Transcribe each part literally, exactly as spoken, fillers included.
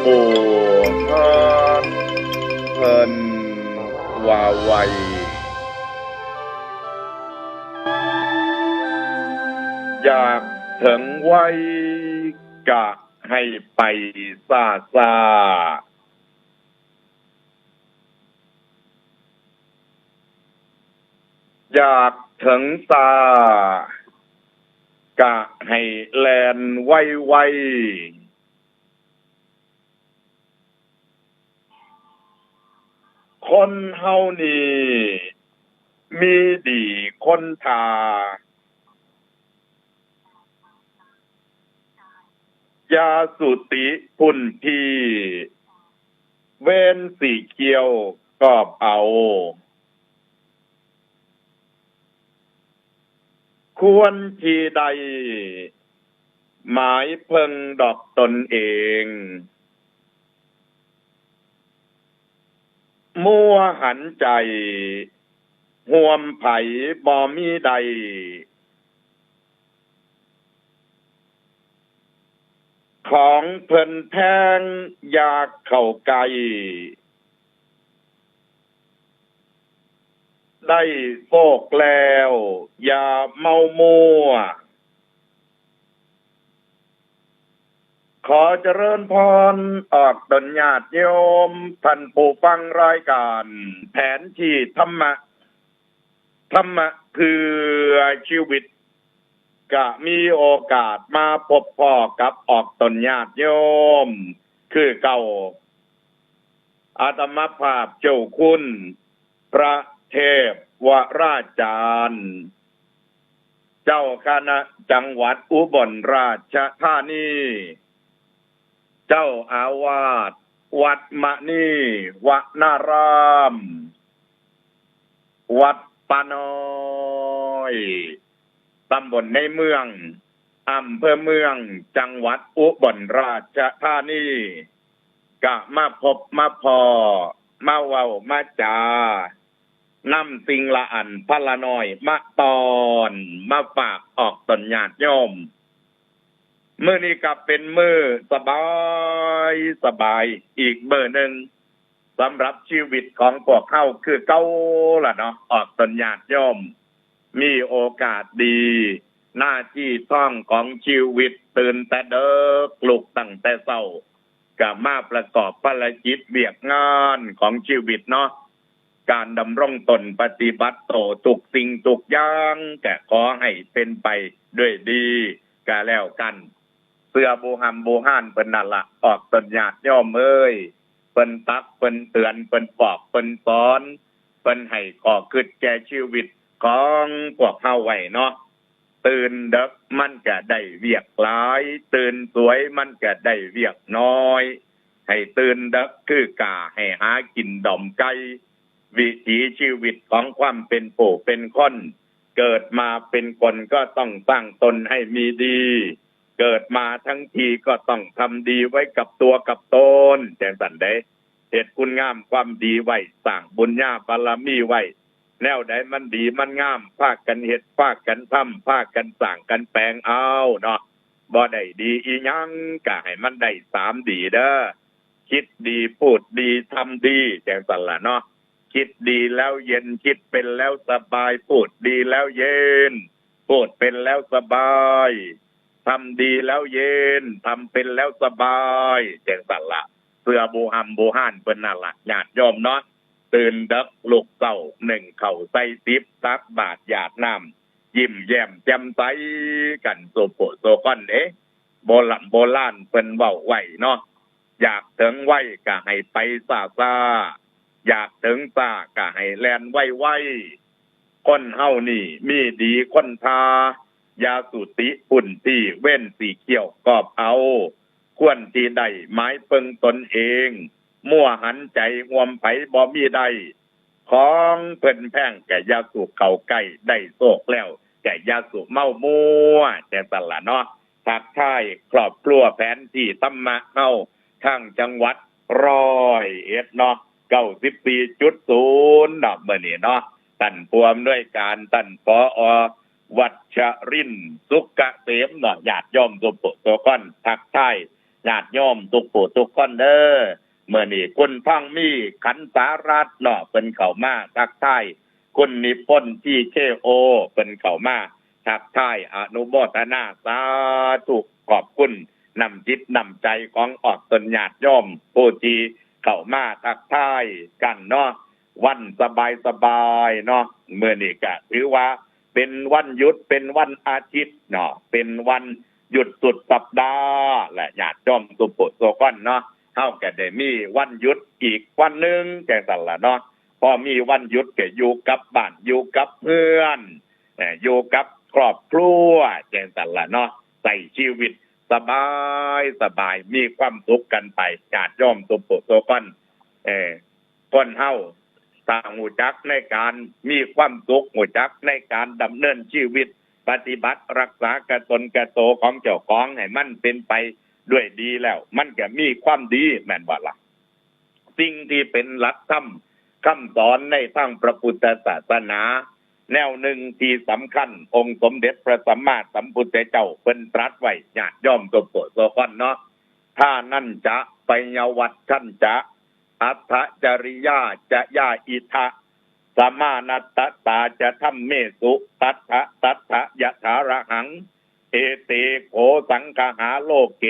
ผู้งานเพิ่นว่าไว อยากถึงไวกะให้ไปซ่าซ่า อยากถึงซ่ากะให้แล่นไวไว คนเฮานี่มีดีคนทา อย่าสุติพุ่นพี่ เวนสีเขียวกอบเอา ควรที่ได้หมายเพิ่งดอกตนเอง มัวหันใจห่วมไผบ่มีใด ของเพิ่นแพงอยากเข้าใกล้ ได้โชคแล้วอย่าเมามัว ขอเจริญพรออกตนญาติโยมท่านผู้ฟังรายการแผนที่ธรรมะ ธรรมะเพื่อชีวิต กะมีโอกาสมาพบพ้อกับออกตนญาติโยม คือเก่า อาตมาภาพเจ้าคุณ พระเทพวราจารย์ เจ้าคณะจังหวัดอุบลราชธานี เจ้าอาวาสวัดมณีวนาราม วัดป่าน้อย ตำบลในเมือง อำเภอเมือง จังหวัดอุบลราชธานี กะมาพบมาพ้อ มาเว้ามาจา นำสิ่งละอันพละน้อยมาตอน มาฝากออกตนญาติโยม มื้อนี้ก็เป็นมื้อสบายสบายอีกมื้อหนึ่ง สำหรับชีวิตของพวกเฮาคือเก่าล่ะเนาะ ออกตนญาติโยม มีโอกาสดี หน้าที่ทองของชีวิต ตื่นแต่เดิก ลุกตั้งแต่เช้า ก็มาประกอบภารกิจเวียกงานของชีวิตเนาะ การดำรงตนปฏิบัติโตทุกสิ่งทุกอย่าง ก็ขอให้เป็นไปด้วยดีก็แล้วกัน เชื่อบู่ฮ่ำบู่ฮ่านเพิ่นนั่นละ ออกตนญาติโยมเอ้ย เพิ่นตัก เพิ่นเตือน เพิ่นบอก เพิ่นสอน เพิ่นให้ข้อคิดแก่ชีวิตของพวกเฮาไว้เนาะ ตื่นเดิกมันก็ได้เวียกหลาย ตื่นสวยมันก็ได้เวียกน้อย ให้ตื่นเดิกคือกาให้หากินดอมไก่ วิถีชีวิตของความเป็นผู้เป็นคน เกิดมาเป็นคนก็ต้องสร้างตนให้มีดี เกิดมาทั้งทีก็ต้องทำดีไว้กับตัวกับตน จั่งซั้นเด้ เฮ็ดคุณงามความดีไว้ สร้างบุญญาบารมีไว้ แนวใดมันดีมันงาม พากันเฮ็ด พากันทำ พากันสร้างกันแปลงเอาเนาะ บ่ได้ดีอีหยัง ก็ให้มันได้สามดีเด้อ คิดดี พูดดี ทำดี จั่งซั้นล่ะเนาะ คิดดีแล้วเย็น คิดเป็นแล้วสบาย พูดดีแล้วเย็น พูดเป็นแล้วสบาย ทำดีแล้วเย็น ทำเป็นแล้วสบาย จั่งซั้นล่ะ เชื่อบู่ฮ่ำบู่ฮ่านเพิ่นนั่นล่ะ ญาติโยมเนาะ ตื่นเดิกลุกเช้า นึ่งข้าวใส่สิบ ตักบาตรหยาดน้ำ ยิ้มแย้มแจ่มใสกันสู่ผู้สู่คนเด้ โบร่ำโบราณเพิ่นเว้าไว้เนาะ อยากถึงไวก็ให้ไปซ่าซ่า อยากถึงซ่าก็ให้แล่นไวไว คนเฮานี่มีดีคนทา อย่าสุติพุ่นพี่ เว้นสีเขียวกอบเอา ควรที่ได้หมายเพิ่งตนเอง มัวหันใจห่วมไผบ่มีได้ ของเพิ่นแพงก็อย่าสู่เข้าใกล้ ได้โชคแล้วก็อย่าสู่เมามัว จั่งซั้นล่ะเนาะ ทักทายครอบครัวแผนที่ธรรมะเฮา ทางจังหวัดร้อยเอ็ดเนาะ เก้าสิบสี่จุดศูนย์เนาะ มื้อนี้เนาะ ท่านผู้อำนวยการ ท่าน ผอ. วัชรินทร์ สุกเกษมเนาะ ญาติโยมสู่ผู้สู่คน ทักทาย ญาติโยมทุกผู้ทุกคนเด้อ มื้อนี้คุณทองมี ขันสารัตน์เนาะ เพิ่นเข้ามาทักทาย คุณนิพนธ์ ทีเคโอ เพิ่นเข้ามาทักทาย อนุโมทนาสาธุ ขอบคุณน้ำจิตน้ำใจของออกตนญาติโยม ผู้ที่เข้ามาทักทายกันเนาะ วันสบายๆเนาะ มื้อนี้ก็ถือว่าเป็นวันหยุด เป็นวันอาทิตย์เนาะ เป็นวันหยุดสุดสัปดาห์ และญาติโยมทุกผู้ทุกคนเนาะ เฮาก็ได้มีวันหยุดอีกวันหนึ่งจังซั่นล่ะเนาะ พอมีวันหยุดก็อยู่กับบ้าน อยู่กับเฮือน เอ่อ อยู่กับครอบครัวจังซั่นล่ะเนาะ ใช้ชีวิตสบายสบาย มีความสุขกันไป ญาติโยมทุกผู้ทุกคน เออ คนเฮาถ้ารู้จักในการมีความสุข รู้จักในการดำเนินชีวิต ปฏิบัติรักษากตนกโตของเจ้าของให้มันเป็นไปด้วยดีแล้ว มันก็มีความดี แม่นบ่ล่ะ สิ่งที่เป็นหลักธรรมคำสอนในทางพระพุทธศาสนา แนวหนึ่งที่สำคัญ องค์สมเด็จพระสัมมาสัมพุทธเจ้าเพิ่นตรัสไว้ ญาติโยมทุกผู้ทุกคนเนาะ ทานัญจะ ปยวัจฉัญจะ อัตถจริยาจะยาอิทะ สมานัตตาจะธัมเมสุ ตัตถะตัตถะยถาระหัง เอเตโขสังคหาโลเก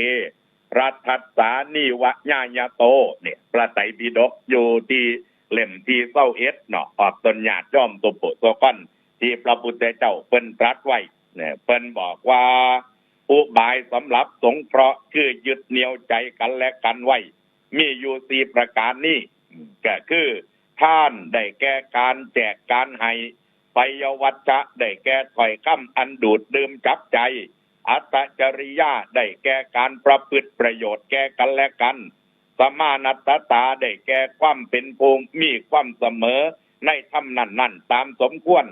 รัตถัสสานิวะญาญาโต เนี่ย พระไตรปิฎกอยู่ที่เล่มที่ซาวเอ็ดเนาะ ออกตนญาติโยมทุกผู้ทุกคน ที่พระพุทธเจ้าเพิ่นตรัสไว้ เนี่ย เพิ่นบอกว่า อุบายสำหรับสงเคราะห์คือยึดเหนี่ยวใจกันและกันไว้ มีอยู่สี่ประการนี้ ก็คือ ทานได้แก่การแจกการให้ ปยวัจจะได้แก่ถ้อยคำอันดูดดื่มจับใจ อัตถจริยาได้แก่การประพฤติประโยชน์แก่กันและกัน สมานัตตาได้แก่ความเป็นผู้มีความเสมอในธรรมนั้นๆ ตามสมควร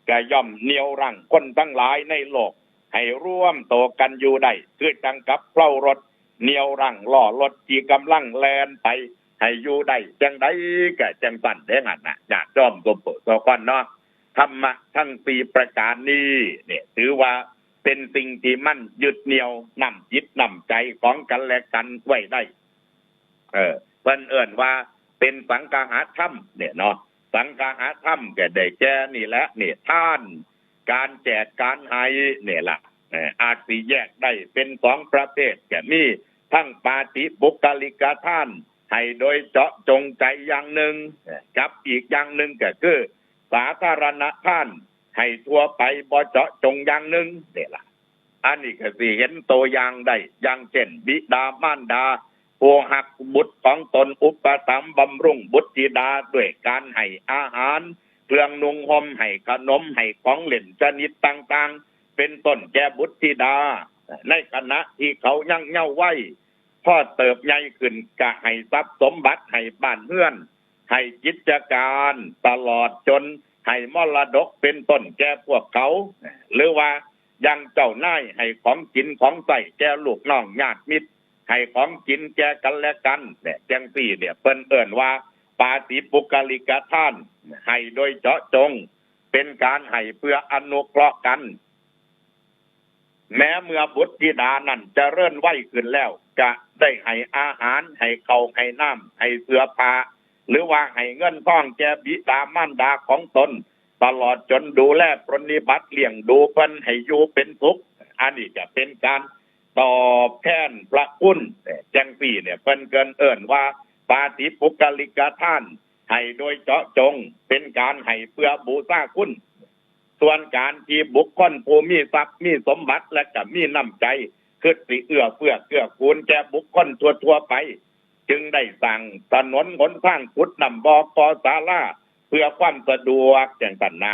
ก็ย่อมเหนี่ยวรั้งคนทั้งหลายในโลกให้รวมโตกันอยู่ได้ คือจั่งกับเพลารถเหนี่ยวรั้งล้อรถที่กำลังแล่นไปให้อยู่ได้ จั่งใดก็จั่งซั่นเด้หั่นน่ะ ญาติโยมทุกผู้ทุกคนเนาะ ธรรมะทั้งสี่ประการนี้เนี่ย ถือว่าเป็นสิ่งที่มันยึดเหนี่ยวน้ำจิตน้ำใจของกันและกันไว้ได้ เออ เพิ่นเอิ้นว่าเป็นสังคหธรรมเนี่ยเนาะ สังคหธรรมก็ได้แก่นี่แหละ นี่ ทาน การแจกการให้เนี่ยล่ะ เอ่อ อาจสิแยกได้เป็นสองประเภท ก็มีทั้งปาฏิปุคลิกทาน ให้โดยเจาะจงใจอย่างหนึ่ง เอ่อ กับอีกอย่างหนึ่งก็คือสาธารณทาน ให้ทั่วไปบ่เจาะจงอย่างหนึ่งเนี่ยล่ะ อันนี้ก็สิเห็นตัวอย่างได้ อย่างเช่น บิดามารดา ผู้ฮักบุตรของตน อุปถัมภ์บำรุงบุตรธิดาด้วยการให้อาหาร เครื่องนุ่งห่ม ให้ขนม ให้ของเล่นชนิดต่างๆ เป็นต้นแก่บุตรธิดา ในขณะที่เขายังเยาว์วัย พอเติบใหญ่ขึ้นก็ให้ทรัพย์สมบัติ ให้บ้านเฮือน ให้กิจการ ตลอดจนให้มรดกเป็นต้นแก่พวกเขา หรือว่าอย่างเจ้านายให้ของกินของใช้แก่ลูกน้องญาติมิตร ให้ของกินแก่กันและกันเนี่ย จั่งซี้เนี่ย เพิ่นเอิ้นว่าปาฏิปุคลิกทาน ให้โดยเจาะจง เป็นการให้เพื่ออนุเคราะห์กัน แม้เมื่อบุตรธิดานั้นเจริญวัยขึ้นแล้ว จะได้ให้อาหาร ให้ข้าว ให้น้ำ ให้เสื้อผ้า หรือว่าให้เงินทองแก่บิดามารดาของตน ตลอดจนดูแลปรนนิบัติเลี้ยงดูเพิ่นให้อยู่เป็นสุข อันนี้จะเป็นการตอบแทนพระคุณ จั่งซี้เนี่ย เพิ่นเกินเอิ้นว่าปาฏิปุคลิกทาน ให้โดยเจาะจง เป็นการให้เพื่อบูชาคุณ ส่วนการที่บุคคลผู้มีทรัพย์มีสมบัติและก็มีน้ำใจ คิดสิเอื้อเฟื้อเกื้อกูลแก่บุคคลทั่วๆไป จึงได้สร้างถนนหนทาง ขุดน้ำบ่อ ก่อศาลา เพื่อความสะดวกจั่งซั้นนา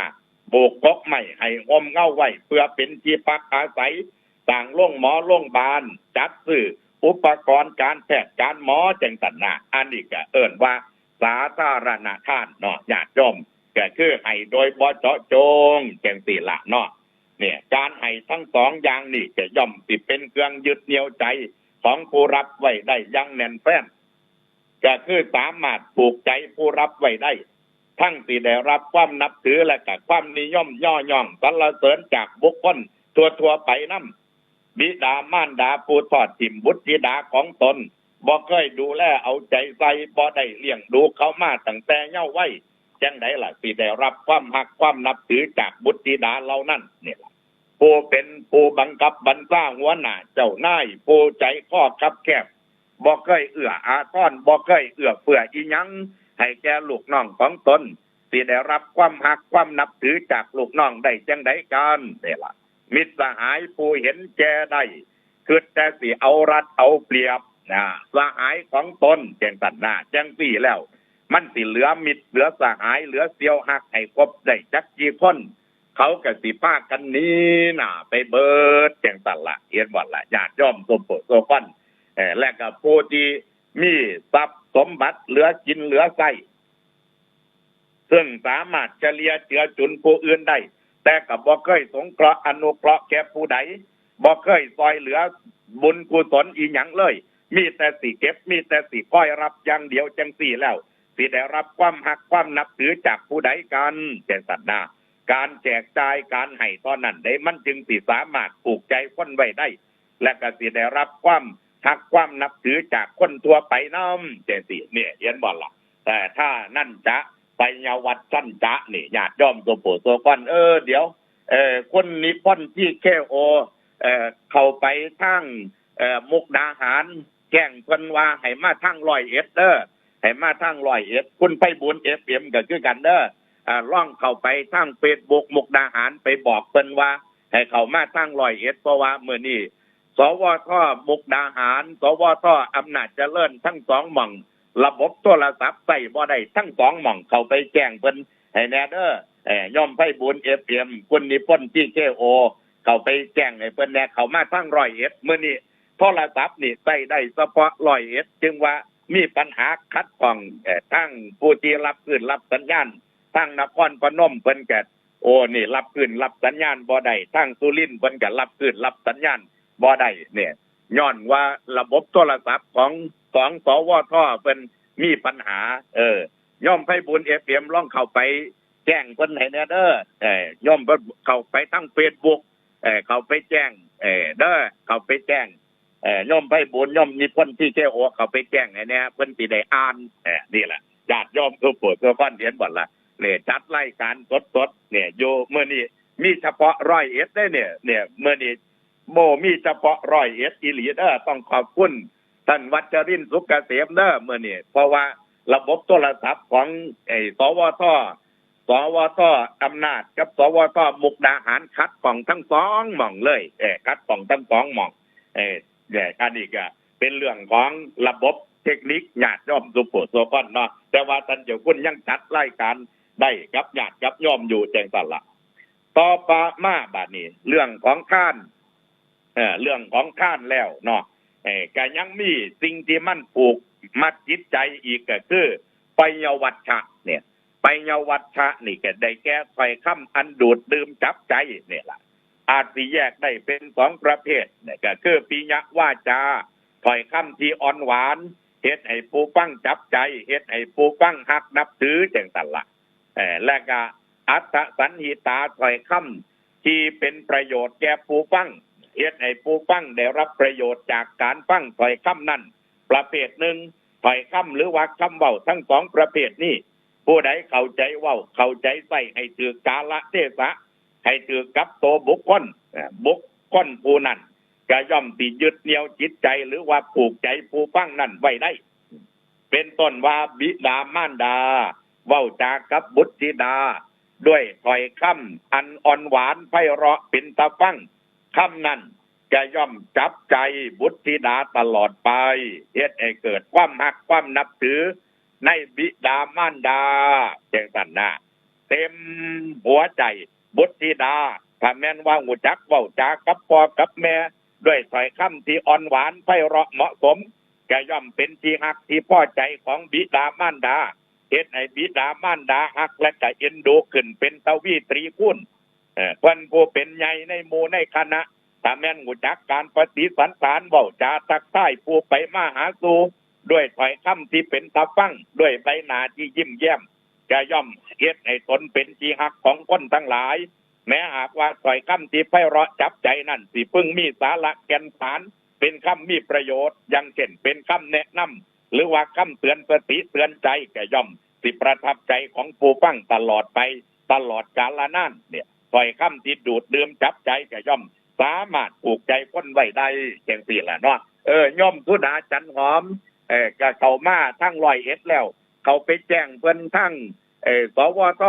ปลูกกกไม้ให้ร่มเงาไว้เพื่อเป็นที่พักอาศัย สร้างโรงหมอโรงพยาบาล จัดซื้ออุปกรณ์การแพทย์การหมอจั่งซั้นนา อันนี้ก็เอิ้นว่าสาธารณทานเนาะ ญาติโยม ก็คือให้โดยบ่เจาะจงจั่งซี้ล่ะเนาะ เนี่ย การให้ทั้งสองอย่างนี้ก็ย่อมสิเป็นเครื่องยึดเหนี่ยวใจของผู้รับไว้ได้อย่างแน่นแฟ้น ก็คือสามารถผูกใจผู้รับไว้ได้ ทั้งสิได้รับความนับถือและก็ความนิยมยอหย่องสรรเสริญจากบุคคลทั่วๆไปนำ บิดามารดาผู้ทอดถิ่มบุตรธิดาของตน บ่เคยดูแลเอาใจใส่ บ่ได้เลี้ยงดูเขามาตั้งแต่เยาว์วัย จั่งใดล่ะสิได้รับความฮักความนับถือจากบุตรธิดาเหล่านั้นนี่ล่ะ ผู้เป็นผู้บังคับบัญชาหัวหน้าเจ้านาย ผู้ใจคอคับแคบ บ่เคยเอื้ออาทร บ่เคยเอื้อเฟื้ออีหยังให้แก่ลูกน้องของตน สิได้รับความฮักความนับถือจากลูกน้องได้จั่งใดกันนี่ล่ะ มิตรสหายผู้เห็นแก่ได้ คิดแต่สิเอารัดเอาเปรียบนะ สหายของตนจั่งซั้นนะ จั่งซี้แล้ว มันสิเหลือมิตรเหลือสหายเหลือเสี่ยวฮักให้คบได้จักกี่คน เขาก็สิพากันหนีหน้าไปเบิดจั่งซั้นล่ะ เห็นบ่ล่ะ ญาติโยมซุผู้ซุคน เอ่อ และก็ผู้ที่มีทรัพย์สมบัติเหลือกินเหลือใช้ ซึ่งสามารถเฉลี่ยเจือจุนผู้อื่นได้ แต่ก็บ่เคยสงเคราะห์อนุเคราะห์แก่ผู้ใด บ่เคยซอยเหลือบุญกุศลอีหยังเลย มีแต่สิเก็บ มีแต่สิคอยรับอย่างเดียวจั่งซี้แล้ว สิได้รับความฮักความนับถือจากผู้ใดกันจั่งซั้นนะ การแจกจ่ายการให้ตอนนั้นเด้ มันจึงสิสามารถผูกใจคนไว้ได้ และก็สิได้รับความฮักความนับถือจากคนทั่วไปนำจั่งซี้ เนี่ย เห็นบ่ล่ะ แต่ถ้านั้นจะไปยวัดชั้นจะนี่ ญาติโยมซุผู้ซุคน เออ เดี๋ยว เออ คุณนิพนธ์ที่เคโอ เออ เข้าไปทาง เออ มุกดาหาร แจ้งเพิ่นว่าให้มาทางร้อยเอ็ดเด้อ ให้มาทางร้อยเอ็ด คุณไพบูลย์ เอฟเอ็ม ก็คือกันเด้อ อ่า ลองเข้าไปทางเฟซบุ๊กมุกดาหาร ไปบอกเพิ่นว่าให้เข้ามาทางร้อยเอ็ด เพราะว่ามื้อนี้ สวท มุกดาหาร สวท อำนาจเจริญ ทั้งสองหม่อง ระบบโทรศัพท์ใช้บ่ได้ทั้งสองหม่อง เข้าไปแจ้งเพิ่นให้แหน่เด้อ เอ่อ โยมไพบูลย์ เอฟเอ็ม คุณนิพนธ์ ที่เคโอ เข้าไปแจ้งให้เพิ่นแหน่ เข้ามาทางร้อยเอ็ด มื้อนี้โทรศัพท์นี่ใช้ได้เฉพาะร้อยเอ็ด จึงว่ามีปัญหาขัดข้อง เอ่อ ทางผู้ที่รับคลื่นรับสัญญาณ ทางนครพนมเพิ่นก็ โอ้ นี่รับคลื่นรับสัญญาณบ่ได้ ทางสุรินทร์เพิ่นก็รับคลื่นรับสัญญาณบ่ได้เนี่ย ย้อนว่าระบบโทรศัพท์ของ ของ สวท เพิ่นมีปัญหา เออ โยมไพบูลย์ เอฟเอ็ม ลองเข้าไปแจ้งเพิ่นให้แหน่เด้อ เออ โยมเพิ่นเข้าไปทางเฟซบุ๊ก เออ เข้าไปแจ้ง เออ เด้อ เข้าไปแจ้ง เออ โยมไพบูลย์ โยมนิพนธ์ ที่เคโอ เข้าไปแจ้งให้แหน่ เพิ่นสิได้อ่าน เออ นี่แหละ ญาติโยมซุผู้ซุคน เห็นบ่ล่ะ เนี่ย จัดรายการสดๆ เนี่ย อยู่มื้อนี้มีเฉพาะร้อยเอ็ดเด้เนี่ย เนี่ย มื้อนี้โมมีเฉพาะร้อยเอ็ดอีหลีเด้อ ต้องขอบคุณท่านวัชรินทร์ สุกเกษมเด้อ มื้อนี้ เพราะว่าระบบโทรศัพท์ของไอ้ สวท สวท อำนาจกับ สวท มุกดาหาร ขัดข้องทั้งสองหม่องเลย เออ ขัดข้องทั้งสองหม่อง เออ เนี่ย อันนี้ก็เป็นเรื่องของระบบเทคนิค ญาติโยมซุผู้ซุคนเนาะ แต่ว่าท่านเจ้าคุณยังจัดรายการได้กับญาติกับโยมอยู่จั่งซั้นล่ะ ต่อไปมาบัดนี้ เรื่องของทาน เอ่อ เรื่องของทานแล้วเนาะ เอ่อ ก็ยังมีสิ่งที่มันผูกมัดจิตใจอีกก็คือ ไปยวัชชะเนี่ย ไปยวัชชะนี่ก็ได้แก่ถ้อยคำอันดูดดื่มจับใจนี่ล่ะ อาจสิแยกได้เป็นสองประเภทเนี่ย ก็คือปิยวาจา ถ้อยคำที่อ่อนหวาน เฮ็ดให้ผู้ฟังจับใจ เฮ็ดให้ผู้ฟังฮักนับถือจั่งซั้นล่ะ เอ่อ และก็อัตถสันหิตา ถ้อยคำที่เป็นประโยชน์แก่ผู้ฟัง เฮ็ดให้ผู้ฟังได้รับประโยชน์จากการฟังถ้อยคำนั้น ประเภทหนึ่ง ถ้อยคำหรือว่าคำเว้าทั้งสองประเภทนี้ ผู้ใดเข้าใจเว้า เข้าใจใช้ให้ถืกกาลเทศะ ให้ถืกกับตัวบุคคล เอ่อ บุคคลผู้นั้นก็ย่อมสิยึดเหนี่ยวจิตใจหรือว่าผูกใจผู้ฟังนั้นไว้ได้ เป็นต้นว่าบิดามารดา เว้าจากับบุตรธิดา ด้วยถ้อยคำอันอ่อนหวานไพเราะเป็นตาฟัง คำนั้นจะย่อมจับใจบุตรธิดาตลอดไป เฮ็ดให้เกิดความฮักความนับถือในบิดามารดาจั่งซั้นนะ เต็มหัวใจบุตรธิดา ถ้าแม่นว่าฮู้จักเว้าจากับพ่อกับแม่ ด้วยถ้อยคำที่อ่อนหวานไพเราะเหมาะสม ก็ย่อมเป็นที่ฮักที่พอใจของบิดามารดา เฮ็ดให้บิดามารดาฮักและก็เอ็นดูขึ้นเป็นทวีตรีคูณ เอ่อ เพิ่นผู้เป็นใหญ่ในหมู่ในคณะ ถ้าแม่นฮู้จักการปฏิสันถานเว้าจาทักทายผู้ไปมาหาสู่ ด้วยถ้อยคำที่เป็นตาฟัง ด้วยใบหน้าที่ยิ้มแย้ม ก็ย่อมเฮ็ดให้ตนเป็นที่ฮักของคนทั้งหลาย แม้หากว่าถ้อยคำที่ไพเราะจับใจนั่นสิเพิ่งมีสาระแก่นสาร เป็นคำมีประโยชน์ อย่างเช่นเป็นคำแนะนำ หรือว่าคำเตือนสติเตือนใจก็ย่อมสิประทับใจของผู้ฟังตลอดไป ตลอดกาลนานเนี่ย ถ้อยคำที่ดูดดื่มจับใจก็ย่อมสามารถผูกใจคนไว้ได้จังซี่ล่ะเนาะ เออ โยมสุดาจันหอม เออ ก็เข้ามาทางร้อยเอ็ดแล้ว เขาไปแจ้งเพิ่นทาง เออ สวท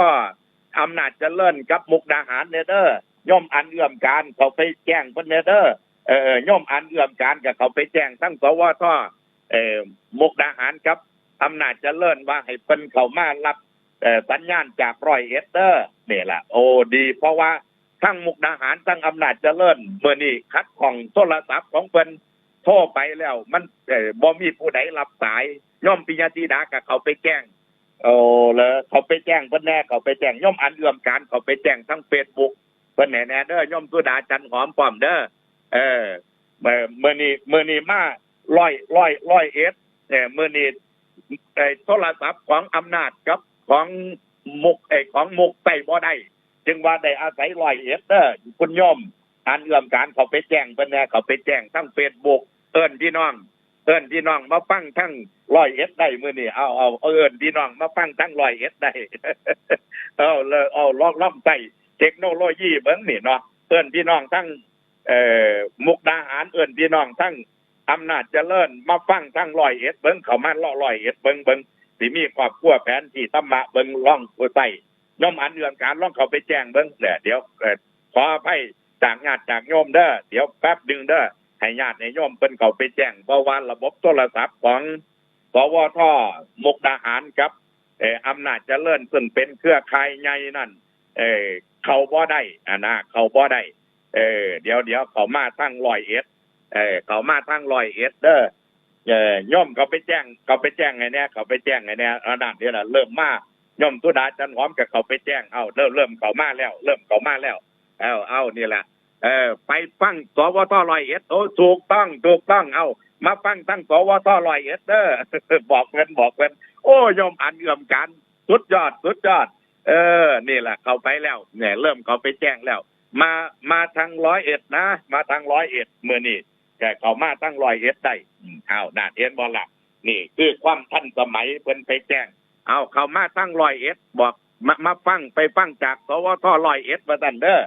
อำนาจเจริญกับมุกดาหารเนี่ยเด้อ โยมอันเอื้อมการเขาไปแจ้งเพิ่นเนี่ยเด้อ เออ โยมอันเอื้อมการก็เขาไปแจ้งทั้ง สวท เออ มุกดาหารกับอำนาจเจริญว่าให้เพิ่นเข้ามารับ เออ สัญญาณจากร้อยเอ็ดเด้อ นี่ล่ะ โอ้ ดี เพราะว่าทั้งมุกดาหารทั้งอำนาจเจริญมื้อนี้ขัดข้องโทรศัพท์ของเพิ่น โทรไปแล้วมัน เออ บ่มีผู้ใดรับสาย โยมปิยะธิดาก็เขาไปแจ้ง โอ้ แล้วเขาไปแจ้งเพิ่นแน่ เขาไปแจ้ง โยมอันเอื้อมการเขาไปแจ้งทางเฟซบุ๊กเพิ่นแน่แน่เด้อ โยมสุดาจันหอมพร้อมเด้อ เออ เมื่อ มื้อนี้ มื้อนี้มาร้อย ร้อย ร้อยเอ็ด เออ มื้อนี้ ไอ้โทรศัพท์ของอำนาจกับของมุก ไอ้ของมุกใช้บ่ได้ จึงว่าได้อาศัยร้อยเอ็ดเด้อ คุณโยมอันเอื้อมการเขาไปแจ้งเพิ่นแน่ เขาไปแจ้งทางเฟซบุ๊ก เอิ้นพี่น้อง เอิ้นพี่น้องมาฟังทางร้อยเอ็ดได้มื้อนี้ เอา เอา เอา เอิ้นพี่น้องมาฟังทางร้อยเอ็ดได้ เอาเลย เอา ลอง ลองใช้เทคโนโลยีเบิ่งนี่เนาะ เอิ้นพี่น้องทาง เอ่อ มุกดาหาร เอิ้นพี่น้องทางอำนาจเจริญมาฟังทางร้อยเอ็ดเบิ่ง เข้ามาเลาะร้อยเอ็ดเบิ่ง เบิ่งสิมีครอบครัวแผนที่ธรรมะเบิ่ง ลองผู้ใช้ โยมอันเอื้อมการ ลองเข้าไปแจ้งเบิ่งแหละ เดี๋ยว เอ่อ ขออภัยจากญาติจากโยมเด้อ เดี๋ยวแป๊บหนึ่งเด้อ ให้ญาติให้โยมเพิ่นเข้าไปแจ้ง เพราะว่าระบบโทรศัพท์ของ สวท มุกดาหารกับ เอ่อ อำนาจเจริญ ซึ่งเป็นเครือข่ายใหญ่นั่น เอ่อ เข้าบ่ได้ อ่านะ เข้าบ่ได้ เออ เดี๋ยว เดี๋ยวเข้ามาทางร้อยเอ็ด เออ เข้ามาทางร้อยเอ็ดเด้อ เออ โยมเข้าไปแจ้ง เข้าไปแจ้งให้แน่ เข้าไปแจ้งให้แน่ อันนั้นนี่ล่ะ เริ่มมา โยมสุดาจันหอมก็เข้าไปแจ้ง เอา เริ่ม เริ่มเข้ามาแล้ว เริ่มเข้ามาแล้ว เอา เอา นี่ล่ะ เออ ไปฟัง สวท ร้อยเอ็ด โอ้ ถูกต้อง ถูกต้อง เอา มาฟังทาง สวท ร้อยเอ็ดเด้อ บอกเพิ่น บอกเพิ่น โอ้ โยมอันเอื้อมการ สุดยอด สุดยอด เออ นี่ล่ะ เข้าไปแล้ว เนี่ย เริ่มเข้าไปแจ้งแล้ว มา มาทางร้อยเอ็ดนะ มาทางร้อยเอ็ดมื้อนี้ แต่เข้ามาทางร้อยเอ็ดได้ อืม อ้าว นั่น เห็นบ่ล่ะ นี่คือความทันสมัย เพิ่นไปแจ้ง เอา เข้ามาทางร้อยเอ็ด บอก มา มาฟัง ไปฟังจาก สวท ร้อยเอ็ด ว่าซั่นเด้อ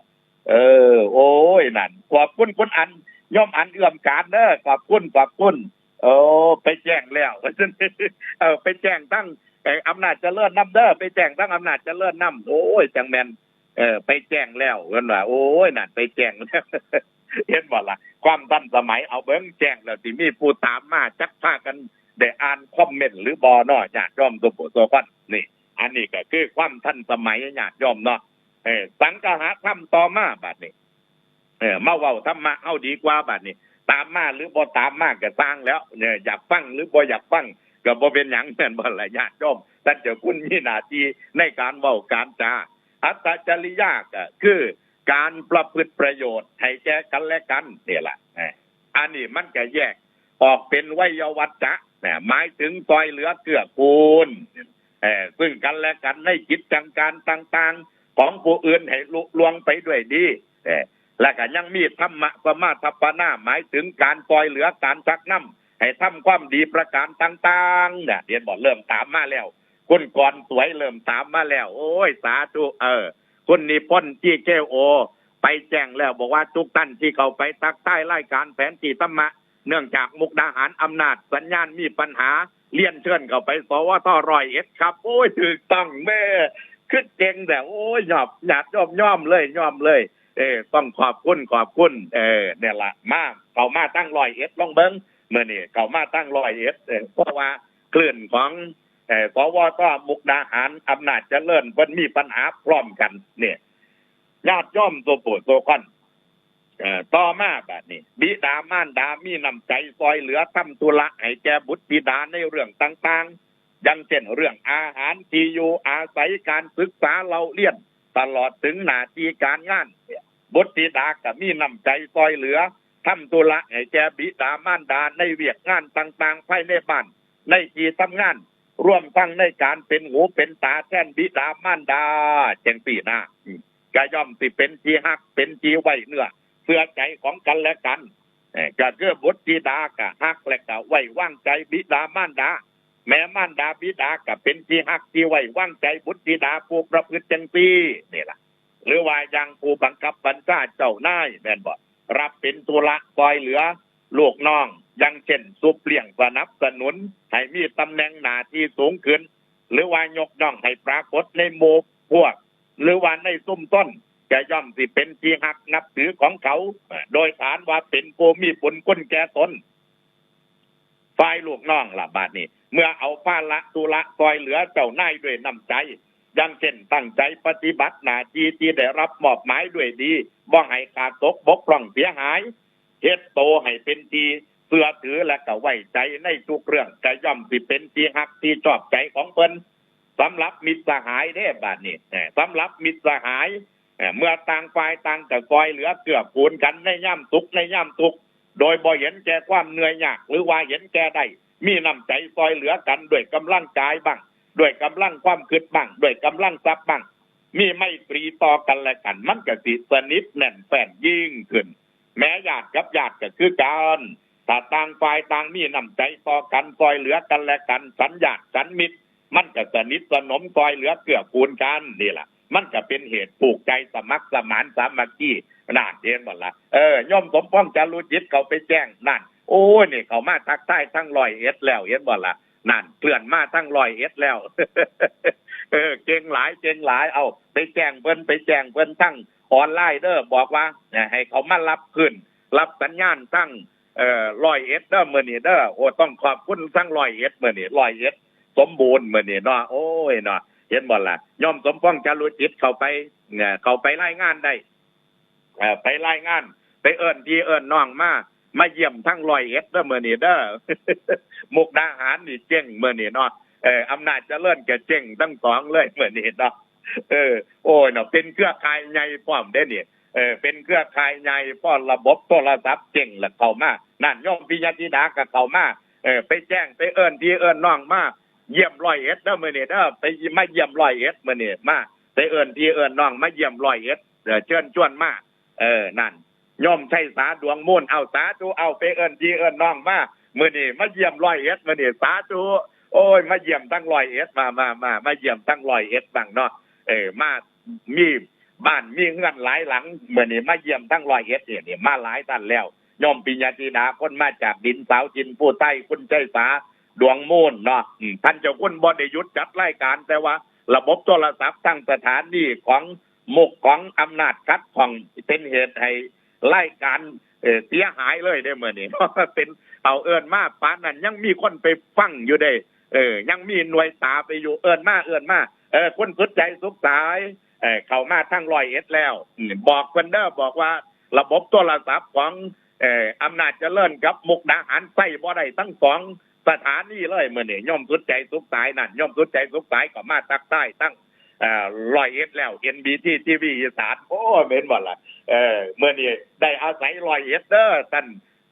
เออ โอ้ย นั่น ขอบคุณคุณอัน โยมอันเอื้อมการเด้อ ขอบคุณ ขอบคุณ โอ้ ไปแจ้งแล้ว เออ ไปแจ้งทาง เอ่อ อำนาจเจริญนำเด้อ ไปแจ้งทางอำนาจเจริญนำ โอ้ย จังแม่น เออ ไปแจ้งแล้ว เพิ่นว่า โอ้ย นั่น ไปแจ้งแล้ว เห็นบ่ล่ะ ความทันสมัย เอาเบิ่ง แจ้งแล้วสิมีผู้ตามมา จักพากันได้อ่านคอมเมนต์หรือบ่เนาะ ญาติโยมทุกผู้ทุกคน นี่ อันนี้ก็คือความทันสมัย ญาติโยมเนาะ เออ สังคหธรรมต่อมาบัดนี้ เออ มาเว้าธรรมะเฮาดีกว่าบัดนี้ ตามมาหรือบ่ตามมาก็ซ่างแล้ว เนี่ย อยากฟังหรือบ่อยากฟังก็บ่เป็นหยัง แม่นบ่ล่ะ ญาติโยม ท่านเจ้าคุณมีหน้าที่ในการเว้าการจา อัตตจริยะก็คือการประพฤติประโยชน์ให้แก่กันและกัน นี่ล่ะ เออ อันนี้มันก็แยกออกเป็นไวยวัจจะ นะ หมายถึงซอยเหลือเกื้อกูล เอ่อ ซึ่งกันและกันในกิจจังการต่างๆ ของผู้อื่นให้ลุล่วงไปด้วยดี เอ่อ และก็ยังมีธรรมะสมาทัปปนา หมายถึงการซอยเหลือ การชักนำให้ทำความดีประการต่างๆ เนี่ย เห็นบ่ เริ่มตามมาแล้ว คุณกรสวยเริ่มตามมาแล้ว โอ้ย สาธุ เออ คุณนิพนธ์ จีเคโอ ไปแจ้งแล้ว บอกว่าทุกท่านที่เข้าไปทักทายรายการแผนที่ธรรมะ เนื่องจากมุกดาหารอำนาจสัญญาณมีปัญหา เรียนเชิญเข้าไป สวท ร้อยเอ็ดครับ โอ้ย ถูกต้องแม่ คือเก่งแต่ โอ้ย ยอม ญาติโยม ยอมเลย ยอมเลย เออ ต้องขอบคุณ ขอบคุณ เออ เนี่ยละ มา เข้ามาทางร้อยเอ็ด ลองเบิ่ง มื้อนี้เข้ามาทางร้อยเอ็ด เออ เพราะว่าคลื่นของ เออ สวท มุกดาหาร อำนาจเจริญ เพิ่นมีปัญหาพร้อมกัน เนี่ย ญาติโยมทุกผู้ทุกคน เอ่อ ต่อมาบัดนี้ บิดามารดามีน้ำใจซอยเหลือทำธุระให้แก่บุตรธิดาในเรื่องต่างๆ อย่างเช่นเรื่องอาหาร ที่อยู่อาศัย การศึกษาเล่าเรียน ตลอดถึงหน้าที่การงาน บุตรธิดาก็มีน้ำใจซอยเหลือทำธุระให้แก่บิดามารดาในเวียกงานต่างๆ ภายในบ้าน ในที่ทำงาน รวมทั้งในการเป็นหูเป็นตาแทนบิดามารดา จังซี้นะ อืม ก็ย่อมสิเป็นที่ฮัก เป็นที่ไว้เนื้อเชื่อใจของกันและกัน เอ่อก็คือบุตรธิดาก็ฮักและก็ไว้วางใจบิดามารดา แม่มารดาบิดาก็เป็นที่ฮักที่ไว้วางใจบุตรธิดาผู้ประพฤติจังซี่ นี่ล่ะ หรือว่าอย่างผู้บังคับบัญชาเจ้านายแม่นบ่ รับเป็นธุระซอยเหลือลูกน้อง อย่างเช่น ซุบเลี้ยงสนับสนุนให้มีตำแหน่งหน้าที่สูงขึ้น หรือว่ายกย่องให้ปรากฏในหมู่พวก หรือว่าในชุมชน ก็ย่อมสิเป็นที่ฮักนับถือของเขา โดยฐานว่าเป็นผู้มีบุญคุณแก่ตน ฝ่ายลูกน้องล่ะบาดนี้ เมื่อเอาภาระธุระซอยเหลือเจ้านายด้วยน้ำใจ อย่างเช่นตั้งใจปฏิบัติหน้าที่ที่ได้รับมอบหมายด้วยดี บ่ให้ขาดตกบกพร่องเสียหาย เฮ็ดโตให้เป็นที่เชื่อถือและก็ไว้ใจในทุกเรื่อง ก็ย่อมสิเป็นที่ฮักที่ชอบใจของเพิ่น สำหรับมิตรสหายเด้บาดนี้ เอ่อ สำหรับมิตรสหาย เอ่อ เมื่อต่างฝ่ายต่างก็ซอยเหลือเกื้อกูลกันในยามสุขในยามทุกข์ โดยบ่เห็นแก่ความเหนื่อยยาก หรือว่าเห็นแก่ได้ มีน้ำใจซอยเหลือกันด้วยกำลังกายบ้าง ด้วยกำลังความคิดบ้าง ด้วยกำลังทรัพย์บ้าง มีไมตรีต่อกันและกัน มันก็สิสนิทแน่นแฟ้นยิ่งขึ้น แม้ญาติกับญาติก็คือกัน ถ้าต่างฝ่ายต่างมีน้ำใจต่อกัน ซอยเหลือกันและกัน ฉันญาติฉันมิตร มันก็สนิทสนมซอยเหลือเกื้อกูลกัน นี่ล่ะ มันก็เป็นเหตุผูกใจสมัครสมานสามัคคี นั่นเห็นบ่ล่ะ เออ โยมสมปองจารุจิตเข้าไปแจ้ง นั่น โอ้ย นี่เข้ามาทักทายทั้งร้อยเอ็ดแล้ว เห็นบ่ล่ะ นั่น เคลื่อนมาทั้งร้อยเอ็ดแล้ว เออ เก่งหลาย เก่งหลาย เอา ไปแจ้งเพิ่น ไปแจ้งเพิ่นทั้งออนไลน์เด้อ บอกว่า เอ่อ ให้เขามารับขึ้น รับสัญญาณทั้ง เอ่อ ร้อยเอ็ดเด้อ มื้อนี้เด้อ โอ้ ต้องขอบคุณทั้งร้อยเอ็ด มื้อนี้ ร้อยเอ็ดสมบูรณ์ มื้อนี้เนาะ โอ้ยเนาะ เห็นบ่ล่ะ โยมสมปองจารุจิตเข้าไป เอ่อ เข้าไปรายงานได้ เอ่อ ไปรายงาน ไปเอิ้นพี่เอิ้นน้องมา มาเยี่ยมทั้งร้อยเอ็ดเด้อ มื้อนี้เด้อ มุกดาหารนี่เจ๊งมื้อนี้เนาะ เออ อำนาจเจริญก็เจ๊งทั้งสองเลยมื้อนี้เนาะ เออ โอ้ยเนาะ เป็นเครือข่ายใหญ่พร้อมเด้นี่ เออ เป็นเครือข่ายใหญ่ พอระบบโทรศัพท์เจ๊งแล้วเข้ามา นั่น โยมปิยะธิดาก็เข้ามา เออ ไปแจ้ง ไปเอิ้นพี่เอิ้นน้องมา เยี่ยมร้อยเอ็ดเด้อมื้อนี้เด้อ ไปมาเยี่ยมร้อยเอ็ดมื้อนี้ มา ไปเอิ้นพี่เอิ้นน้องมาเยี่ยมร้อยเอ็ด เออ เชิญชวนมา เออ นั่น โยมชัยสาดวงมูล เอา สาธุ เอา ไปเอิ้นพี่เอิ้นน้องมา มื้อนี้มาเยี่ยมร้อยเอ็ด มื้อนี้ สาธุ โอ้ย มาเยี่ยมทั้งร้อยเอ็ด มา มา มา มาเยี่ยมทั้งร้อยเอ็ดบ้างเนาะ เออ มา มีบ้านมีเฮือนหลายหลัง มื้อนี้มาเยี่ยมทั้งร้อยเอ็ดนี่ นี่ มาหลายท่านแล้ว โยมปิยะธิดา คนมาจากดินสาวถิ่นผู้ไทย คุณชัยสาดวงมูลเนาะ อืม ท่านเจ้าคุณบ่ได้หยุดจัดรายการ แต่ว่าระบบโทรศัพท์ทางสถานีของมุกของอำนาจขัดข้อง เป็นเหตุให้รายการ เอ่อ เสียหายเลยเด้มื้อนี้ เป็น เอาเอิ้นมาปานนั้นยังมีคนไปฟังอยู่เด้ เออ ยังมีหน่วยตาไปอยู่ เอิ้นมา เอิ้นมา เออ คุณสุดใจสุขสาย เออ เข้ามาทางร้อยเอ็ดแล้ว อืม บอกเพิ่นเด้อ บอกว่าระบบโทรศัพท์ของ เอ่อ อำนาจเจริญกับมุกดาหารใช้บ่ได้ทั้งสองสถานีเลยมื้อนี้ โยมสุดใจสุขสายนั่น โยมสุดใจสุขสายก็มาทักทายทั้ง เอ่อ ร้อยเอ็ดแล้ว เอ็นบีที ทีวีอีสาน โอ้ เห็นบ่ล่ะ เออ มื้อนี้ได้อาศัยร้อยเอ็ดเด้อ ท่าน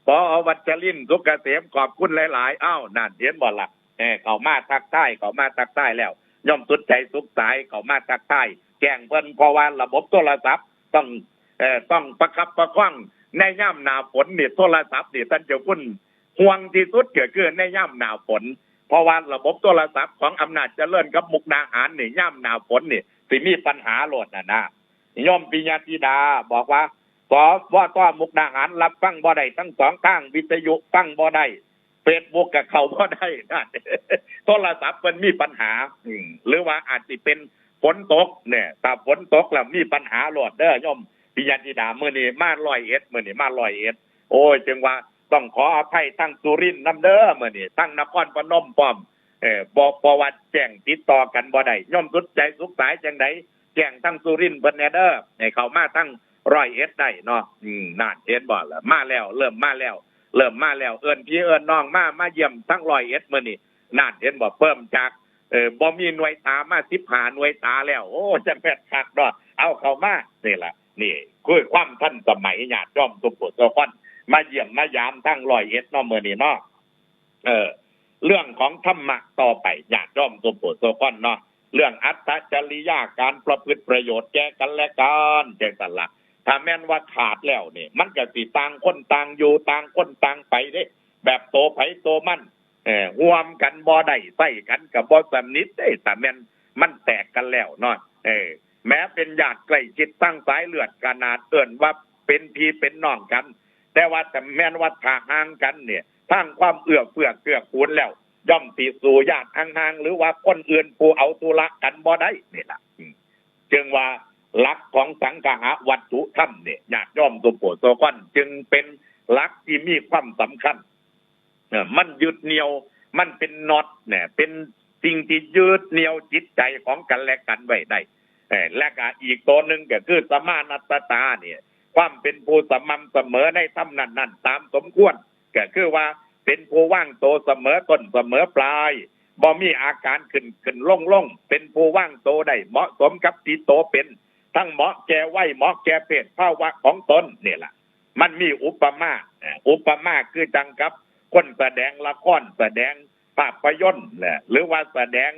ผอ.วัชรินทร์ สุกเกษม ขอบคุณหลายๆ อ้าว นั่น เห็นบ่ล่ะ เออ เข้ามาทักทาย เข้ามาทักทายแล้ว โยมสุดใจสุขสาย เข้ามาทักทาย แจ้งเพิ่น เพราะว่าระบบโทรศัพท์ต้อง เอ่อ ต้องประคับประคอง ในยามหน้าฝนนี่ โทรศัพท์นี่ ท่านเจ้าคุณห่วงที่สุดก็คือในยามหน้าฝน เพราะว่าระบบโทรศัพท์ของอำนาจเจริญกับมุกดาหารนี่ ยามหน้าฝนนี่ สิมีปัญหาโลดน่ะนะ โยมปิยะธิดาบอกว่า สวท.มุกดาหารรับฟังบ่ได้ทั้งสองทาง วิทยุฟังบ่ได้ เฟซบุ๊กก็เข้าบ่ได้นั่น โทรศัพท์เพิ่นมีปัญหา อืม หรือว่าอาจสิเป็นฝนตกเนี่ย ถ้าฝนตกแล้วมีปัญหาโลดเด้อ โยมปิยะธิดา มื้อนี้มาร้อยเอ็ด มื้อนี้มาร้อยเอ็ด โอ้ย จึงว่าต้องขออภัยทางสุรินทร์นำเด้อ มื้อนี้ ทางนครพนมพร้อม เอ่อ บ่ เพราะว่าแจ้งติดต่อกันบ่ได้ โยมสุดใจสุขสายจังใด แจ้งทางสุรินทร์เพิ่นแหน่เด้อ ให้เข้ามาทางร้อยเอ็ดได้เนาะ อืม นั่น เห็นบ่ล่ะ มาแล้ว เริ่มมาแล้ว เริ่มมาแล้ว เอิ้นพี่เอิ้นน้องมา มาเยี่ยมทางร้อยเอ็ดมื้อนี้ นั่น เห็นบ่ เพิ่มจาก เอ่อ บ่มีหน่วยตามาสิบห้าหน่วยตาแล้ว โอ้ จักแม่นคักเนาะ เอาเข้ามา นี่ล่ะ นี่คือความทันสมัย ญาติโยมทุกผู้ทุกคน มาเยี่ยมมายามทางร้อยเอ็ดเนาะ มื้อนี้เนาะ เออ เรื่องของธรรมะต่อไป ญาติโยมทุกผู้ทุกคนเนาะ เรื่องอัตจริยาการประพฤติประโยชน์แก่กันและกันจังซั่นล่ะ ถ้าแม่นว่าขาดแล้วนี่ มันก็สิต่างคนต่างอยู่ ต่างคนต่างไปเด้ แบบโตไผโตมัน เออ ร่วมกันบ่ได้ ใช้กันก็บ่สนิทเด้ ถ้าแม่นมันแตกกันแล้วเนาะ เออ แม้เป็นญาติใกล้ชิดทางสายเลือดขนาด เอิ้นว่าเป็นพี่เป็นน้องกัน แต่ว่าถ้าแม่นว่าถ้าห่างกันเนี่ย ทางความเอื้อเฟื้อเกื้อกูลแล้ว ย่อมสิสู่ญาติห่างๆ หรือว่าคนอื่นผู้เอาธุระกันบ่ได้นี่ล่ะ อืม จึงว่าหลักของสังคหวัตถุธรรมเนี่ย ญาติโยมทุกผู้ทุกคน จึงเป็นหลักที่มีความสำคัญ เอ่อ มันยึดเหนี่ยว มันเป็นน็อตเนี่ย เป็นสิ่งที่ยึดเหนี่ยวจิตใจของกันและกันไว้ได้ เอ่อ และก็อีกตัวหนึ่งก็คือสมานัตตาเนี่ย ความเป็นผู้สม่ำเสมอในธรรมนั้นๆ ตามสมควร ก็คือว่าเป็นผู้วางตัวเสมอต้นเสมอปลาย บ่มีอาการขึ้นขึ้นลงลง เป็นผู้วางตัวได้เหมาะสมกับที่ตัวเป็น ทั้งเหมาะแก่วัย เหมาะแก่เพศภาวะของตนนี่ล่ะ มันมีอุปมา เอ่อ อุปมาคือจังกับคนแสดงละคร แสดงภาพยนตร์แหละ หรือว่าแสดง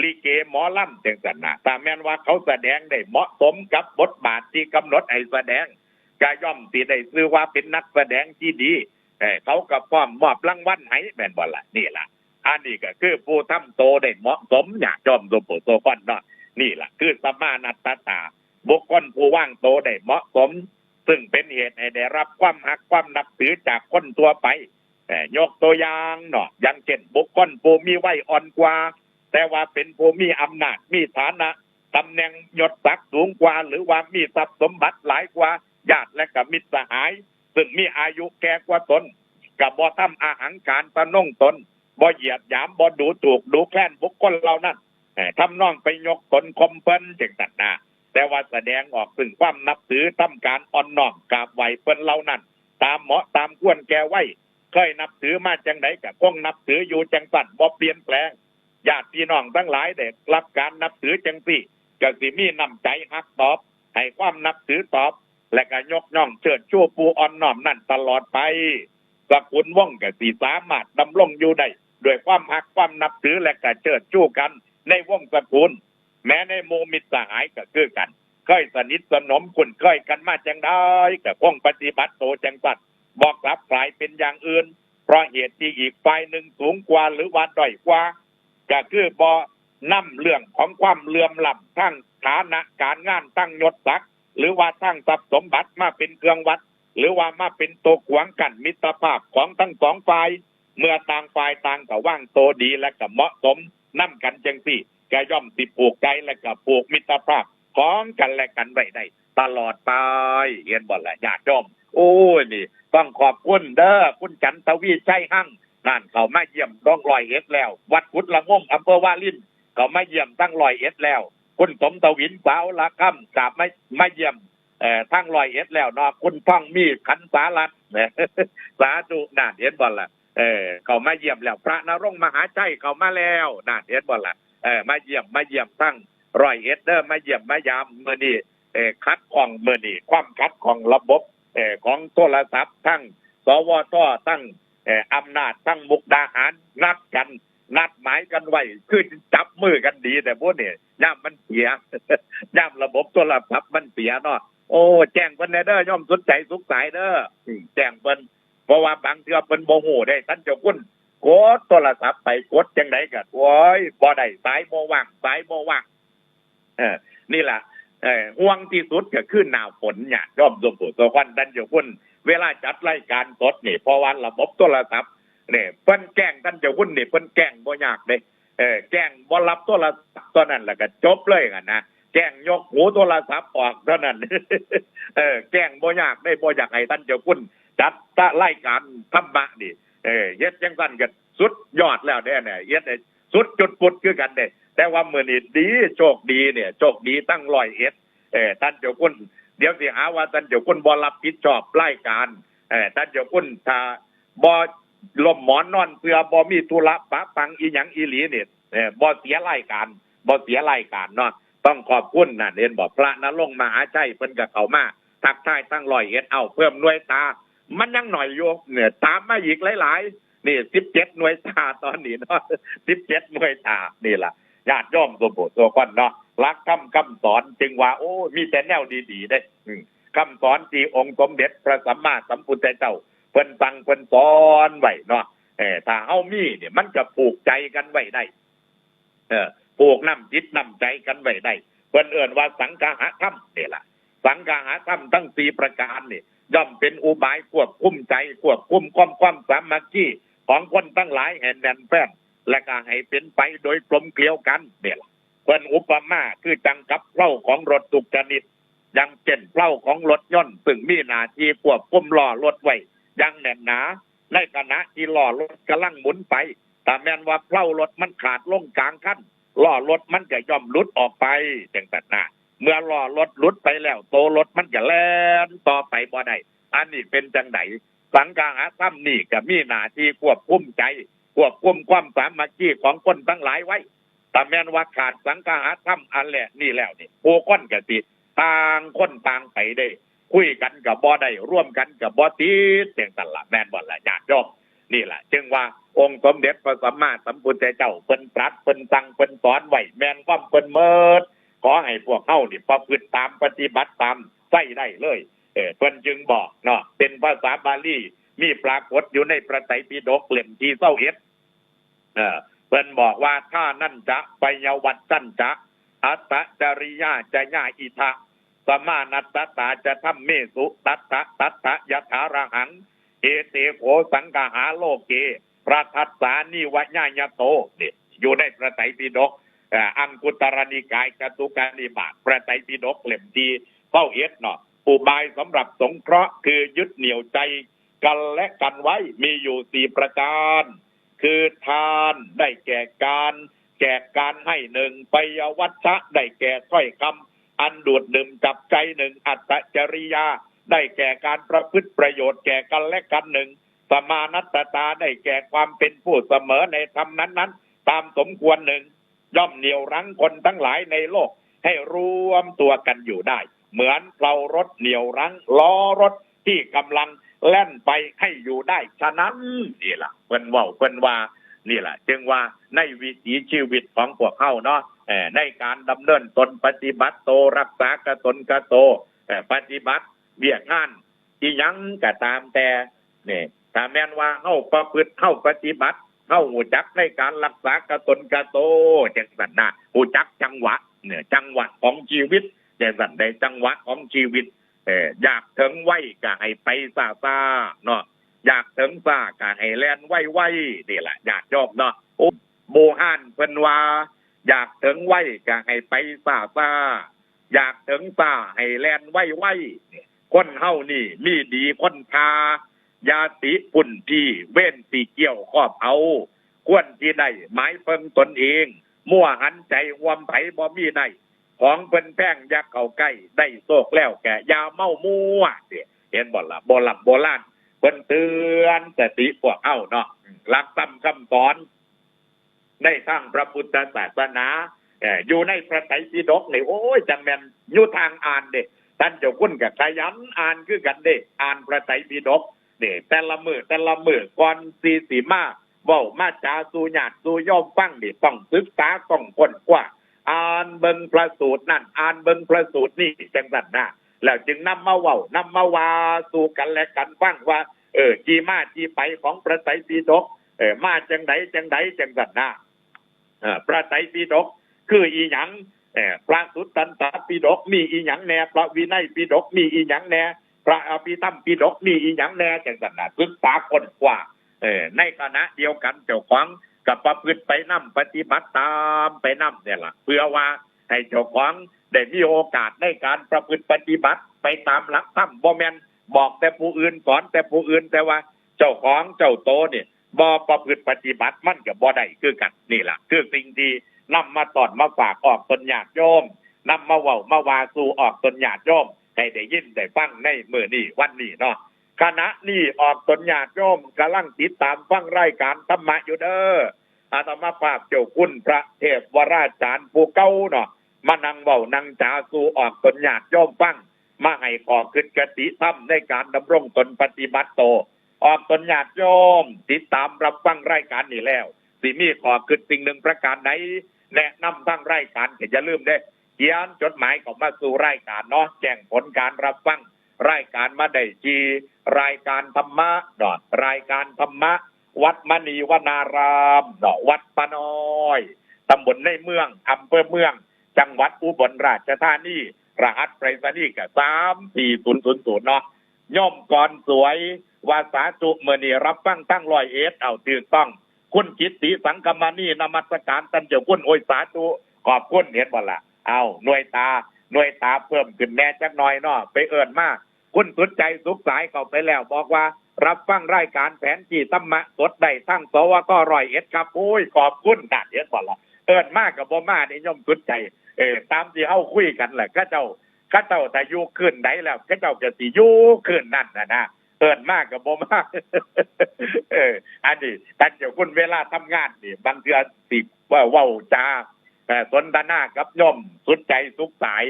ลิเกหมอลำจังซั่นน่ะ ถ้าแม่นว่าเขาแสดงได้เหมาะสมกับบทบาทที่กำหนดให้แสดง ก็ย่อมสิได้ชื่อว่าเป็นนักแสดงที่ดี เอ่อ เขาก็พร้อมมอบรางวัลให้ แม่นบ่ล่ะ นี่ล่ะ อันนี้ก็คือผู้ทำโตได้เหมาะสม ญาติโยมทุกผู้ทุกคนเนาะ นี่ล่ะคือสมานัตตา บุคคลผู้วางโตได้เหมาะสม ซึ่งเป็นเหตุให้ได้รับความฮักความนับถือจากคนทั่วไป เอ่อ ยกตัวอย่างเนาะ อย่างเช่น บุคคลผู้มีวัยอ่อนกว่า แต่ว่าเป็นผู้มีอำนาจ มีฐานะ ตำแหน่งยศศักดิ์สูงกว่า หรือว่ามีทรัพย์สมบัติหลายกว่า ญาติและก็มิตรสหาย ซึ่งมีอายุแก่กว่าตน ก็บ่ทำอหังการทะนงตน บ่เหยียดหยาม บ่ดูถูกดูแคลนบุคคลเหล่านั้น เอ่อ ทำนองไปยกตนข่มเพิ่นจังซั่นนะ แต่ว่าแสดงออกซึ่งความนับถือ ทำการอ่อนน้อมกราบไหว้เพิ่นเหล่านั้น ตามเหมาะตามควรแก่วัย เคยนับถือมาจังใดก็คงนับถืออยู่จังซั่น บ่เปลี่ยนแปลง ญาติพี่น้องทั้งหลายได้รับการนับถือจังซี่ ก็สิมีน้ำใจฮักตอบ ให้ความนับถือตอบ และก็ยกย่องเชิดชูผู้อ่อนน้อมนั้นตลอดไป ตระกูลวงศ์ก็สิสามารถดำรงอยู่ได้ด้วยความฮักความนับถือ และก็เชิดชูกันในวงศ์ตระกูล แม้ในหมู่มิตรสหายก็คือกัน เคยสนิทสนมคุ้นเคยกันมาจังใดก็คงปฏิบัติโตจังซั่น บ่กลับกลายเป็นอย่างอื่น เพราะเหตุที่อีกฝ่ายหนึ่งสูงกว่าหรือว่าด้อยกว่า ก็คือบ่นำเรื่องของความเหลื่อมล้ำทางฐานะการงาน ทางยศศักดิ์ หรือว่าทางทรัพย์สมบัติมาเป็นเครื่องวัด หรือว่ามาเป็นตัวขวางกั้นมิตรภาพของทั้งสองฝ่าย เมื่อต่างฝ่ายต่างก็วางตัวดีและก็เหมาะสมนำกันจังซี่ ก็ย่อมสิผูกใจและก็ผูกมิตรภาพของกันและกันไว้ได้ตลอดไป เห็นบ่ล่ะญาติโยม โอ้ย นี่ต้องขอบคุณเด้อ คุณจันทวีชัยหั่ง นั่นเข้ามาเยี่ยมทางร้อยเอ็ดแล้ว วัดกุดละงม อำเภอวาริน เข้ามาเยี่ยมทางร้อยเอ็ดแล้ว คุณสมทวิน สาวละคำ กลับมา มาเยี่ยม เอ่อ ทางร้อยเอ็ดแล้วเนาะ คุณทองมี ขันสารัตน์ สาธุ นั่นเห็นบ่ล่ะ เออ เข้ามาเยี่ยมแล้ว พระนรงค์ มหาชัย เข้ามาแล้ว นั่นเห็นบ่ล่ะ เออ มาเยี่ยม มาเยี่ยมทางร้อยเอ็ดเด้อ มาเยี่ยมมายามมื้อนี้ เอ่อ ขัดข้องมื้อนี้ ความขัดข้องระบบ เอ่อ ของโทรศัพท์ ทั้ง สวท ทั้ง เอ่อ อำนาจ ทั้งมุกดาหาร นัดกัน นัดหมายกันไว้ คือจับมือกันดีแต่พวกนี้ ยามมันเสีย ยามระบบโทรศัพท์มันเสียเนาะ โอ้ แจ้งเพิ่นแหน่เด้อ โยมสุดใจสุขสายเด้อ อืม แจ้งเพิ่น เพราะว่าบางเทื่อเพิ่นบ่ฮู้เด้ ท่านเจ้าคุณ กดโทรศัพท์ไป กดจังใดก็ โอ้ย บ่ได้ สายบ่ว่าง สายบ่ว่าง เออ นี่ล่ะ เอ่อ ห่วงที่สุดก็คือหน้าฝนเนี่ย โยมสุผู้สุคน ท่านเจ้าคุณ เวลาจัดรายการสดนี่ เพราะว่าระบบโทรศัพท์นี่ เพิ่นแกล้งท่านเจ้าคุณนี่ เพิ่นแกล้งบ่ยากเด้ เออ แกล้งบ่รับโทรศัพท์เท่านั้น แล้วก็จบเลยหั่นนะ แกล้งยกหูโทรศัพท์ออกเท่านั้น เออ แกล้งบ่ยากเด้ บ่อยากให้ท่านเจ้าคุณจัดรายการธรรมะนี่ เออ เฮ็ดจังซั่นก็สุดยอดแล้วเด้เนี่ย เฮ็ดให้สุดจุดปุดคือกันเด้ แต่ว่ามื้อนี้ดี โชคดีเนี่ย โชคดีทั้งร้อยเอ็ด เออ ท่านเจ้าคุณ เดี๋ยวสิหาว่าท่านเจ้าคุณบ่รับผิดชอบรายการ เออ ท่านเจ้าคุณ ถ้าบ่ล้มหมอนนอนเสื่อ บ่มีธุระปะปังอีหยังอีหลีนี่ เออ บ่เสียรายการ บ่เสียรายการเนาะ ต้องขอบคุณนั่น เห็นบ่ พระนรงค์ มหาชัย เพิ่นก็เข้ามาทักทายทั้งร้อยเอ็ด เอ้า เพิ่มหน่วยตา มันยังหน่อยอยู่เนี่ย ตามมาอีกหลายๆ นี่ สิบเจ็ด หน่วยตาตอนนี้เนาะ สิบเจ็ด หน่วยตา นี่ล่ะ ญาติโยมสู่ผู้สู่คนเนาะ หลักธรรมคำสอนจึงว่า โอ้ย มีแต่แนวดีๆเด้ อืม คำสอนที่องค์สมเด็จพระสัมมาสัมพุทธเจ้า เพิ่นสั่งเพิ่นสอนไว้เนาะ เออ ถ้าเฮามีเนี่ย มันก็ผูกใจกันไว้ได้ เออ ผูกน้ำจิตน้ำใจกันไว้ได้ เพิ่นเอิ้นว่าสังคหธรรมนี่ล่ะ สังคหธรรมทั้งสี่ประการนี่ ย่อมเป็นอุบายควบคุมใจ ควบคุมความ ความสามัคคีของคนทั้งหลายให้แน่นแฟ้น และก็ให้เป็นไปโดยกลมเกลียวกันนี่ล่ะ เพิ่นอุปมาคือจั่งกับเพลาของรถทุกชนิด อย่างเช่นเพลาของรถยนต์ ซึ่งมีหน้าที่ควบคุมล้อรถไว้อย่างแน่นหนา ในขณะที่ล้อรถกำลังหมุนไป ถ้าแม่นว่าเพลารถมันขาดลงกลางคัน ล้อรถมันก็ย่อมหลุดออกไป จังซั่นนะ เมื่อล้อรถหลุดไปแล้ว โตรถมันก็แล่นต่อไปบ่ได้ อันนี้เป็นจั่งใด สังคหธรรมนี่ก็มีหน้าที่ควบคุมใจ ควบคุมความสามัคคีของคนทั้งหลายไว้ ถ้าแม่นว่าขาดสังคหธรรมอันแรกนี่แล้วนี่ ผู้คนก็สิต่างคนต่างไปเด้ คุยกันก็บ่ได้ ร่วมกันก็บ่ติด จังซั่นล่ะ แม่นบ่ล่ะญาติโยม นี่ล่ะ จึงว่าองค์สมเด็จพระสัมมาสัมพุทธเจ้า เพิ่นตรัส เพิ่นสั่ง เพิ่นสอนไว้ แม่นความเพิ่นหมด ขอให้พวกเฮานี่ประพฤติตาม ปฏิบัติตาม ใช้ได้เลย เออ เพิ่นจึงบอกเนาะ เป็นภาษาบาลี มีปรากฏอยู่ในพระไตรปิฎกเล่มที่ซาวเอ็ด เออ เพิ่นบอกว่า ทานัญจะ ปยวัจจัญจะ อัตตจริยาจะญาอิทะ สมานัตตาจะธัมเมสุ ตัตถะตัตถะยถาระหัง เอเตโขสังคหาโลเก พระทัสสานิวญาญาโต นี่ อยู่ในพระไตรปิฎก เอ่อ อังคุตรนิกายจตุกนิบาต พระไตรปิฎกเล่มที่ซาวเอ็ดเนาะ อุบายสำหรับสงเคราะห์คือยึดเหนี่ยวใจกันและกันไว้ มีอยู่สี่ประการ คือทาน ได้แก่การ แก่การให้หนึ่ง ปยวัจจะ ได้แก่ถ้อยคำอันดูดดื่มจับใจหนึ่ง อัตตจริยา ได้แก่การประพฤติประโยชน์แก่กันและกันหนึ่ง สมานัตตา ได้แก่ความเป็นผู้เสมอในธรรมนั้นๆ ตามสมควรหนึ่ง ย่อมเหนี่ยวรั้งคนทั้งหลายในโลกให้รวมตัวกันอยู่ได้ เหมือนเพลารถเหนี่ยวรั้งล้อรถที่กำลังแล่นไปให้อยู่ได้ฉะนั้น นี่ล่ะ เพิ่นเว้า เพิ่นว่า นี่ล่ะ จึงว่าในวิถีชีวิตของพวกเฮาเนาะ เอ่อ ในการดำเนินตนปฏิบัติโต รักษากตนกโต เอ่อ ปฏิบัติเวียกงานอิหยังก็ตามแต่ นี่ ถ้าแม่นว่าเฮาประพฤติ เฮาปฏิบัติ เฮารู้จักในการรักษากตนกโต จังซั่นนะ รู้จักจังหวะ เนี่ย จังหวะของชีวิต จังซั่น ได้จังหวะของชีวิต เอ่อ อยากถึงไวก็ให้ไปช้าๆ เนาะ อยากถึงช้าก็ให้แล่นไวๆ นี่ล่ะ ญาติโยมเนาะ โอ้ โบราณเพิ่นว่า อยากถึงไวก็ให้ไปช้าๆ อยากถึงช้าให้แล่นไวๆ คนเฮานี่มีดีคนพา อย่าติพุ่นพี่ เวรสิเกี่ยวครอบเอา ควรสิได้หมายเพิ่งตนเอง มัวหันใจห่วมไผบ่มีได้ ของเพิ่นแพงอย่าเข้าใกล้ ได้โชคแล้วแก่อย่าเมามัว เห็นบ่ล่ะ โบราณโบราณ เพิ่นเตือนสติพวกเฮาเนาะ หลักธรรมคำสอนในทางพระพุทธศาสนา เอ่อ อยู่ในพระไตรปิฎกนี่ โอ้ย จังแม่นอยู่ทางอ่านเด้ ท่านเจ้าคุณก็ขยันอ่านคือกันเด้ อ่านพระไตรปิฎกนี่ แต่ละมื้อแต่ละมื้อ ก่อนสิสิมาเว้ามาจาสู่ญาติสู่โยมฟังนี่ ต้องศึกษา ต้องค้นคว้า อ่านเบิ่งพระสูตรนั่น อ่านเบิ่งพระสูตรนี่ จังซั่นนะ แล้วจึงนำมาเว้า นำมาว่าสู่กันและกันฟังว่า เออ ที่มาที่ไปของพระไตรปิฎก เออ มาจังใดจังใด จังซั่นนะ เอ่อ พระไตรปิฎกคืออีหยัง เอ่อ พระสุตตันตปิฎกมีอีหยังแน่ พระวินัยปิฎกมีอีหยังแน่ พระอภิธรรมปิฎกมีอีหยังแน่ จังซั่นนะ ศึกษาค้นคว้า เอ่อ ในขณะเดียวกันเจ้าของก็ประพฤติไปนำ ปฏิบัติตามไปนำเนี่ยล่ะ เพื่อว่าให้เจ้าของได้มีโอกาสในการประพฤติปฏิบัติไปตามหลักธรรม บ่แม่นบอกแต่ผู้อื่น สอนแต่ผู้อื่น แต่ว่าเจ้าของเจ้าโตนี่ บ่ประพฤติปฏิบัติมันก็บ่ได้คือกัน นี่ล่ะ คือสิ่งที่นำมาสอนมาฝากออกตนญาติโยม นำมาเว้ามาว่าสู่ออกตนญาติโยม ให้ได้ยินได้ฟังในมื้อนี้วันนี้เนาะ ขณะนี้ออกตนญาติโยมกำลังติดตามฟังรายการธรรมะอยู่เด้อ อาตมาภาพเจ้าคุณพระเทพวราจารย์ผู้เก่าเนาะ มานั่งเว้านั่งจาสู่ออกตนญาติโยมฟัง มาให้ข้อคิดคติธรรมในการดำรงตนปฏิบัติโต ออกตนญาติโยมติดตามรับฟังรายการนี้แล้ว สิมีข้อคิดสิ่งหนึ่งประการใด แนะนำทางรายการก็อย่าลืมเด้ เขียนจดหมายเข้ามาสู่รายการเนาะ แจ้งผลการรับฟังรายการมาได้ที่รายการธรรมะเนาะ รายการธรรมะ วัดมณีวนารามเนาะ วัดป่าน้อย ตำบลในเมือง อำเภอเมือง จังหวัดอุบลราชธานี รหัสไปรษณีย์ก็สามสี่ศูนย์ศูนย์ศูนย์เนาะ โยมกรสวย ว่าสาธุ มื้อนี้รับฟังทั้งร้อยเอ็ด เอาถูกต้อง คุณกิตติสังคมณี นมัสการท่านเจ้าคุณ โอ้ย สาธุ ขอบคุณ เห็นบ่ล่ะ เอาหน่วยตา หน่วยตาเพิ่มขึ้นแน่จักหน่อยเนาะ ไปเอิ้นมา คุณสุดใจสุขสายเข้าไปแล้ว บอกว่ารับฟังรายการแผนที่ธรรมะสดได้ทาง สวท ร้อยเอ็ด ครับ โอ้ย ขอบคุณ นั่น เห็นบ่ล่ะ เอิ้นมาก็บ่มานี่ โยมสุดใจ เออ ตามที่เฮาคุยกันแหละ เขาเจ้า เขาเจ้าถ้าอยู่คืนใดแล้ว เขาเจ้าก็สิอยู่คืนนั้นน่ะนะ เอิ้นมาก็บ่มา เออ อันนี้ท่านเจ้าคุณ เวลาทำงานนี่ บางเทื่อสิเว้า เว้าจา เอ่อ สนทนากับโยมสุดใจสุขสาย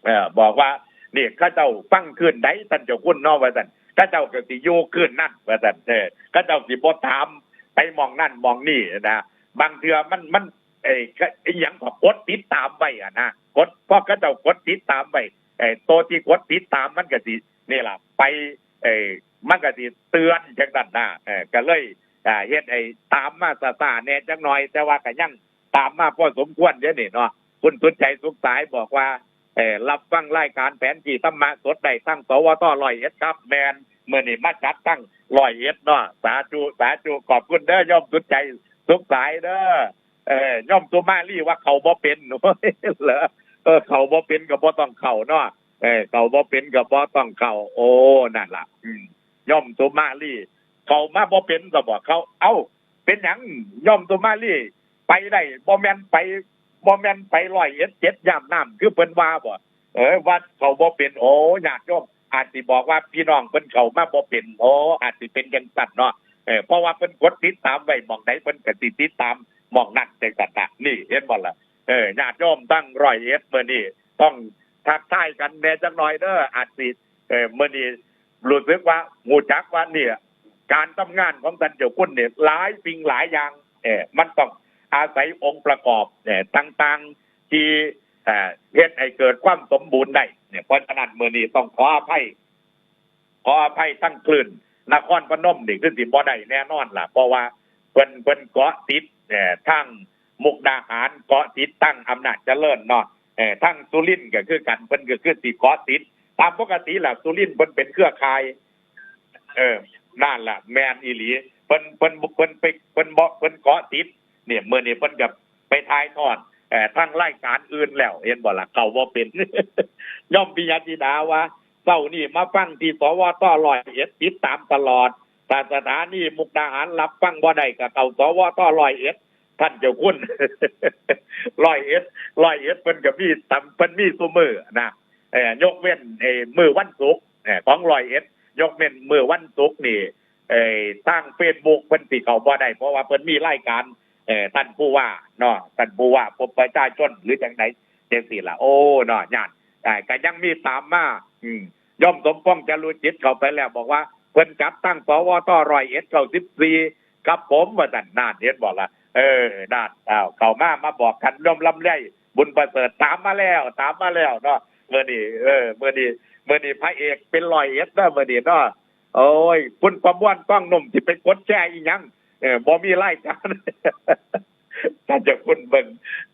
เอ่อ บอกว่า นี่ เขาเจ้าฟังคืนใดท่านเจ้าคุณเนาะ ว่าซั่น เขาเจ้าก็สิอยู่คืนนั้น ว่าซั่น เออ เขาเจ้าสิบ่ถามไปหม่องนั่นหม่องนี่นะ บางเทื่อมัน มัน เอ้ย ก็อิหยังก็กดติดตามไว้อะนะ กด พอเขาเจ้ากดติดตามไว้ เอ้ย โตที่กดติดตามมันก็สิ นี่ล่ะ ไป เอ้ย มันก็สิเตือนจังซั่นนะ เออ ก็เลย อ่า เฮ็ดให้ตามมาช้าๆแหน่จักหน่อย แต่ว่าก็ยังตามมาพอสมควรเด้นี่เนาะ คุณสุดใจสุขสายบอกว่า เอ่อ รับฟังรายการแผนที่ธรรมะสดได้ทาง สวท ร้อยเอ็ด ครับ แม่น มื้อนี้มาจัดทางร้อยเอ็ด เนาะ สาธุ สาธุ ขอบคุณเด้อ โยมสุดใจสุขสายเด้อ เอ่อ โยมสุมาลีว่าเข้าบ่เป็น เหรอ เออ เข้าบ่เป็นก็บ่ต้องเข้าเนาะ เออ เข้าบ่เป็นก็บ่ต้องเข้า โอ้ นั่นล่ะ อืม โยมสุมาลี เข้ามาบ่เป็นก็บอกเขา เอ้า เป็นหยัง โยมสุมาลี ไปได้ บ่แม่นไป บ่แม่นไปร้อยเอ็ดเจ็ดย่านน้ำ คือเพิ่นว่าบ่ เออ ว่าเข้าบ่เป็น โอ้ ญาติโยม อาจสิบอกว่าพี่น้องเพิ่นเข้ามาบ่เป็น โอ้ อาจสิเป็นจังซั่นเนาะ เออ เพราะว่าเพิ่นกดติดตามไว้หม่องใด เพิ่นก็สิติดตามหม่องนั้นจังซั่นน่ะ นี่ เห็นบ่ล่ะ เออ ญาติโยมทางร้อยเอ็ด มื้อนี้ต้องทักทายกันแหน่จักหน่อยเด้อ อาจสิ เออ มื้อนี้รู้สึกว่า ฮู้จักว่าเนี่ย การทำงานของท่านเจ้าคุณเนี่ย หลายสิ่งหลายอย่าง เออ มันต้องอาศัยองค์ประกอบ เออ ต่างๆ ที่ เอ่อ เฮ็ดให้เกิดความสมบูรณ์ได้เนี่ย เพราะฉะนั้นมื้อนี้ต้องขออภัย ขออภัยทั้งคลื่นนครพนมนี่คือสิบ่ได้แน่นอนล่ะ เพราะว่าเพิ่น เพิ่นเกาะติด เอ่อ ทางมุกดาหาร เกาะติดทางอำนาจเจริญเนาะ เอ่อ ทางสุรินทร์ก็คือกัน เพิ่นก็คือสิเกาะติด ตามปกติล่ะ สุรินทร์เพิ่นเป็นเครือข่าย เออ นั่นล่ะ แม่นอีหลี เพิ่น เพิ่น เพิ่นไป เพิ่นบ่ เพิ่นเกาะติด เนี่ย มื้อนี้เพิ่นก็ไปถ่ายทอด เอ่อ ทางรายการอื่นแล้ว เห็นบ่ล่ะ เข้าบ่เป็น ย่อมปิยะธิดาว่า เช้านี้มาฟังที่ สวท ร้อยเอ็ด ติดตามตลอด ถ้าสถานีมุกดาหารรับฟังบ่ได้ก็เข้า สวท ร้อยเอ็ด ท่านเจ้าคุณ ร้อยเอ็ด ร้อยเอ็ด เพิ่นก็มีตำ เพิ่นมีซุมื้อนะ เอ่อ ยกเว้น เอ่อ มื้อวันศุกร์ เอ่อ ของร้อยเอ็ด ยกเว้นมื้อวันศุกร์นี่ เอ่อ ทางเฟซบุ๊กเพิ่นสิเข้าบ่ได้ เพราะว่าเพิ่นมีรายการ เอ่อ ท่านผู้ว่าเนาะ ท่านผู้ว่าพบประชาชนหรือจังใดจังซี่ล่ะ โอ้ เนาะ ญาติ อ่า ก็ยังมีตามมา อืม โยมสมปองจารุจิตเข้าไปแล้ว บอกว่าเพิ่นจัดตั้ง สวท ร้อยเอ็ด เก้าสิบสี่ ครับผม ว่าซั่น นั่น เห็นบ่ล่ะ เออ นั่น อ้าว เข้ามา มาบอกกัน โยมลำไย บุญประเสริฐ ตามมาแล้ว ตามมาแล้วเนาะ มื้อนี้ เออ มื้อนี้ มื้อนี้พระเอกเป็นร้อยเอ็ดเด้อ มื้อนี้เนาะ โอ้ย คุณประมวล ก้องหนุ่ม สิไปกดแชร์อีหยัง เออ บ่มีรายการ ท่านเจ้าคุณเบิ่ง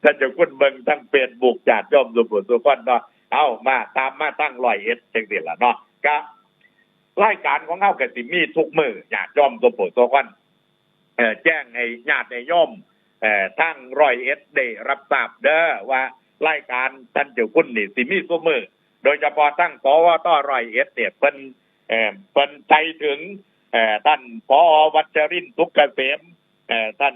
ท่านเจ้าคุณเบิ่งทางเฟซบุ๊ก ญาติโยมทุกผู้ทุกคนเนาะ เอามา ตามมาทางร้อยเอ็ดจังซี่ล่ะเนาะ ก็รายการของเฮาก็สิมีทุกมื้อ ญาติโยมทุกผู้ทุกคน เอ่อ แจ้งให้ญาติให้โยม เอ่อ ทางร้อยเอ็ดได้รับทราบเด้อ ว่ารายการท่านเจ้าคุณนี่สิมีทุกมื้อ โดยเฉพาะทาง สวท ร้อยเอ็ด เนี่ย เพิ่น เอ่อ เพิ่นใจถึง เอ่อ ท่าน ผอ วัชรินทร์ สุขเกษม เอ่อ ท่าน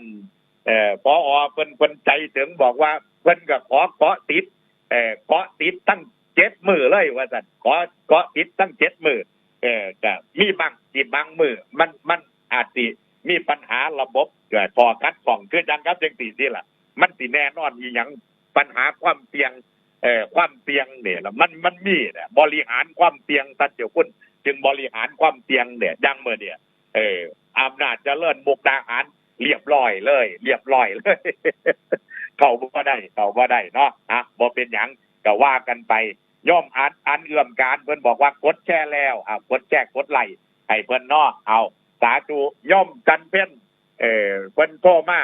เอ่อ ผอ เพิ่น เพิ่นใจถึงบอกว่า เพิ่นก็ขอเกาะติด เอ่อ เกาะติดทั้งเจ็ดมื้อเลยว่าซั่น ขอเกาะติดทั้งเจ็ดมื้อ เอ่อ ก็มีบาง สิบางมื้อ มัน มันอาจสิมีปัญหาระบบ เอ่อ ข้อขัดข้อง คือจั่งกับจั่งซี้นี่ล่ะ มันสิแน่นอนอีหยัง ปัญหาความเสี่ยง เอ่อ ความเสี่ยงนี่ล่ะ มัน มันมีแหละ บริหารความเสี่ยง ท่านเจ้าคุณจึงบริหารความเสี่ยงเนี่ย อย่างมื้อเนี่ย เออ อำนาจเจริญ มุกดาหาร เรียบร้อยเลย เรียบร้อยเลย เข้าบ่ได้ เข้าบ่ได้เนาะ อ่ะ บ่เป็นหยัง ก็ว่ากันไป โยมอัน อันเอื้อมการ เพิ่นบอกว่ากดแชร์แล้ว อ่ะ กดแชร์ กดไลค์ให้เพิ่นเนาะ เอา สาธุ โยมจันเพ็ญ เออ เพิ่นโทรมา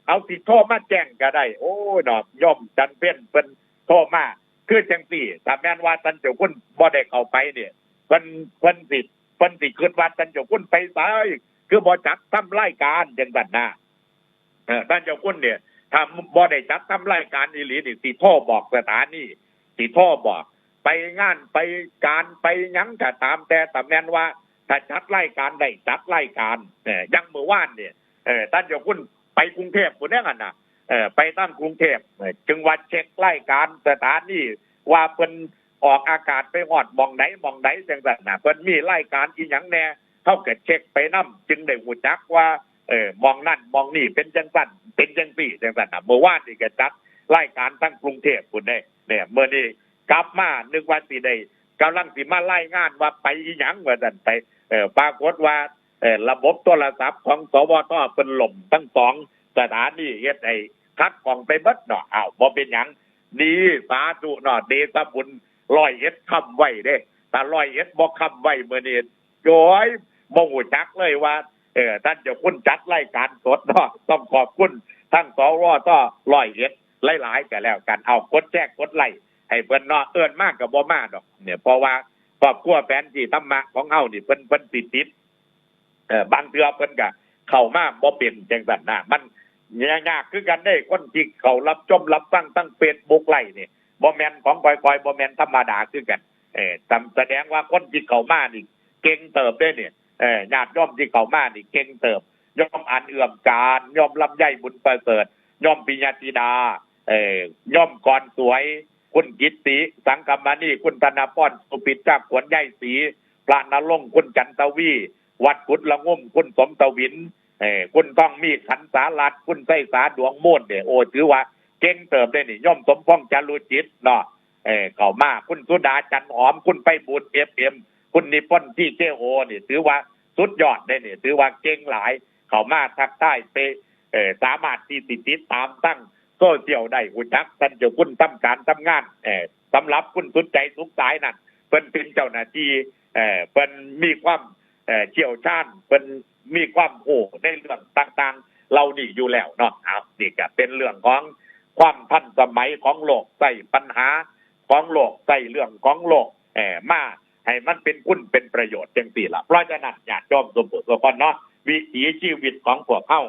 เอา สิโทรมาแจ้งก็ได้ โอ้ยเนาะ โยมจันเพ็ญ เพิ่นโทรมา คือจังซี่ ถ้าแม่นว่าท่านเจ้าคุณบ่ได้เข้าไปเนี่ย เพิ่น เพิ่นสิ เพิ่นสิคิดว่าท่านเจ้าคุณไปไส คือบ่จัดทำรายการจังซั่นนะ เออ ท่านเจ้าคุณเนี่ย ถ้าบ่ได้จัดทำรายการอีหลีนี่ สิโทรบอกสถานี สิโทรบอก ไปงาน ไปการ ไปหยังก็ตามแต่ ถ้าแม่นว่า ถ้าจัดรายการได้ จัดรายการ เออ อย่างมื้อวานเนี่ย เออ ท่านเจ้าคุณไปกรุงเทพฯพุ้นเด้หั่นน่ะ เออ ไปทางกรุงเทพฯ เออ จึงว่าเช็ครายการสถานี ว่าเพิ่นออกอากาศไปฮอดหม่องใดหม่องใดจังซั่นน่ะ เพิ่นมีรายการอีหยังแหน่ เฮาก็เช็คไปนำ จึงได้ฮู้จักว่า เออ หม่องนั้นหม่องนี้เป็นจังซั่น เป็นจังซี่จังซั่นน่ะ มื้อวานนี่ก็จัดรายการทางกรุงเทพฯพุ้นเด้ เนี่ย มื้อนี้กลับมานึกว่าสิได้ กำลังสิมารายงานว่าไปอีหยังว่าซั่นไป เออ ปรากฏว่า เออ ระบบโทรศัพท์ของ สวท เพิ่นล่มทั้งสองสถานี เฮ็ดให้ขัดข้องไปเบิดเนาะ อ้าว บ่เป็นหยัง ดี สาธุเนาะ เดชะบุญ ร้อยเอ็ดค้ำไว้เด้ ถ้าร้อยเอ็ดบ่ค้ำไว้มื้อนี้ โอ้ย บ่ฮู้จักเลยว่า เออ ท่านเจ้าคุณจัดรายการสดเนาะ ต้องขอบคุณทาง สวท ร้อยเอ็ด หลายๆ ก็แล้วกัน เอา กดแชร์ กดไลค์ให้เพิ่นเนาะ เอิ้นมาก็บ่มาดอก เนี่ย เพราะว่าครอบครัวแผนที่ธรรมะของเฮานี่ เพิ่น เพิ่นสิติด เอ่อ บางเทื่อเพิ่นก็เข้ามาบ่เป็นจังซั่นนะ มันยากคือกันเด้ คนที่เข้ารับชมรับฟังทางเฟซบุ๊กไลฟ์นี่ บ่แม่นของค่อยๆ บ่แม่นธรรมดาคือกัน เออ แสดงว่าคนที่เข้ามานี่เก่งเติบเด้เนี่ย เออ ญาติโยมที่เข้ามานี่เก่งเติบ โยมอันเอื้อมการ โยมลำไยบุญประเสริฐ โยมปิยธิดา เออ โยมกรสวย คุณกิตติ สังคมณี คุณธนพร สุพิชา ขวัญยายศรี พระนรงค์ คุณจันทวี วัดกุดละงุม คุณสมทวิน เออ คุณทองมี ขันสารัตน์ คุณไสสา ดวงโมนเนี่ย โอ้ ถือว่าเก่งเติบเด้นี่ โยมสมพงษ์ จารุจิตเนาะ เออ เข้ามา คุณสุดา จันหอม คุณไพบูลย์ เอฟเอ็ม คุณนิพนธ์ ทีเคโอ นี่ ถือว่าสุดยอดเด้นี่ ถือว่าเก่งหลาย เข้ามาทักทายไป เออ สามารถที่สิติดตามทางโซเชียลได้ ฮู้จักท่านเจ้าคุณทำการทำงาน เออ สำหรับคุณสุดใจสุขสายนั่น เพิ่นเป็นเจ้าหน้าที่ เออ เพิ่นมีความ เอ่อ เชี่ยวชาญ เพิ่นมีความรู้ในเรื่องต่างๆ เหล่านี้อยู่แล้วเนาะ เอา นี่ก็เป็นเรื่องของความทันสมัยของโลก ใช้ปัญหาของโลก ใช้เรื่องของโลก เอ่อ มาให้มันเป็นคุณเป็นประโยชน์จังซี่ล่ะ เพราะฉะนั้นญาติโยมสู่ผู้สู่คนเนาะ วิถีชีวิตของพวกเฮา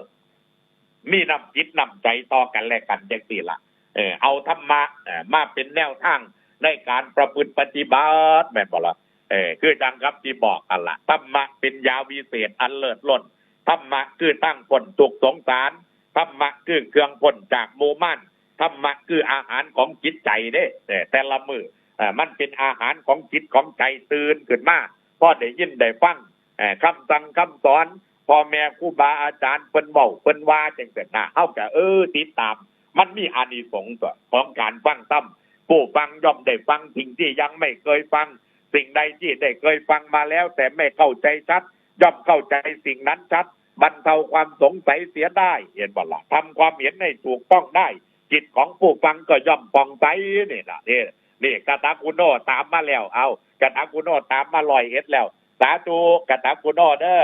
มีน้ำจิตน้ำใจต่อกันและกันจังซี่ล่ะ เออ เอาธรรมะ เอ่อ มาเป็นแนวทางในการประพฤติปฏิบัติ แม่นบ่ล่ะ เออ คือจั่งกับที่บอกหั่นล่ะ ธรรมะเป็นยาวิเศษอันเลิศล้น ธรรมะคือทางพ้นทุกข์สงสาร ธรรมะคือเครื่องพ้นจากหมู่มาร ธรรมะคืออาหารของจิตใจเด้ เออ แต่ละมื้อ เอ่อ มันเป็นอาหารของจิตของใจ ตื่นขึ้นมา พอได้ยินได้ฟัง เอ่อ คำสั่งคำสอน พ่อแม่ครูบาอาจารย์เพิ่นเว้าเพิ่นว่าจังซั่นนะ เฮาก็ เออ ติดตาม มันมีอานิสงส์ตัวของการฟังธรรม ผู้ฟังย่อมได้ฟังสิ่งที่ยังไม่เคยฟัง สิ่งใดที่ได้เคยฟังมาแล้วแต่ไม่เข้าใจชัด ย่อมเข้าใจสิ่งนั้นชัด บรรเทาความสงสัยเสียได้ เห็นบ่ล่ะ ทำความเห็นให้ถูกต้องได้ จิตของผู้ฟังก็ย่อมผ่องใส นี่ล่ะ นี่ นี่ กาตาคุโนตามมาแล้ว เอา กาตาคุโนตามมาร้อยเอ็ดแล้ว สาธุ กาตาคุโนเด้อ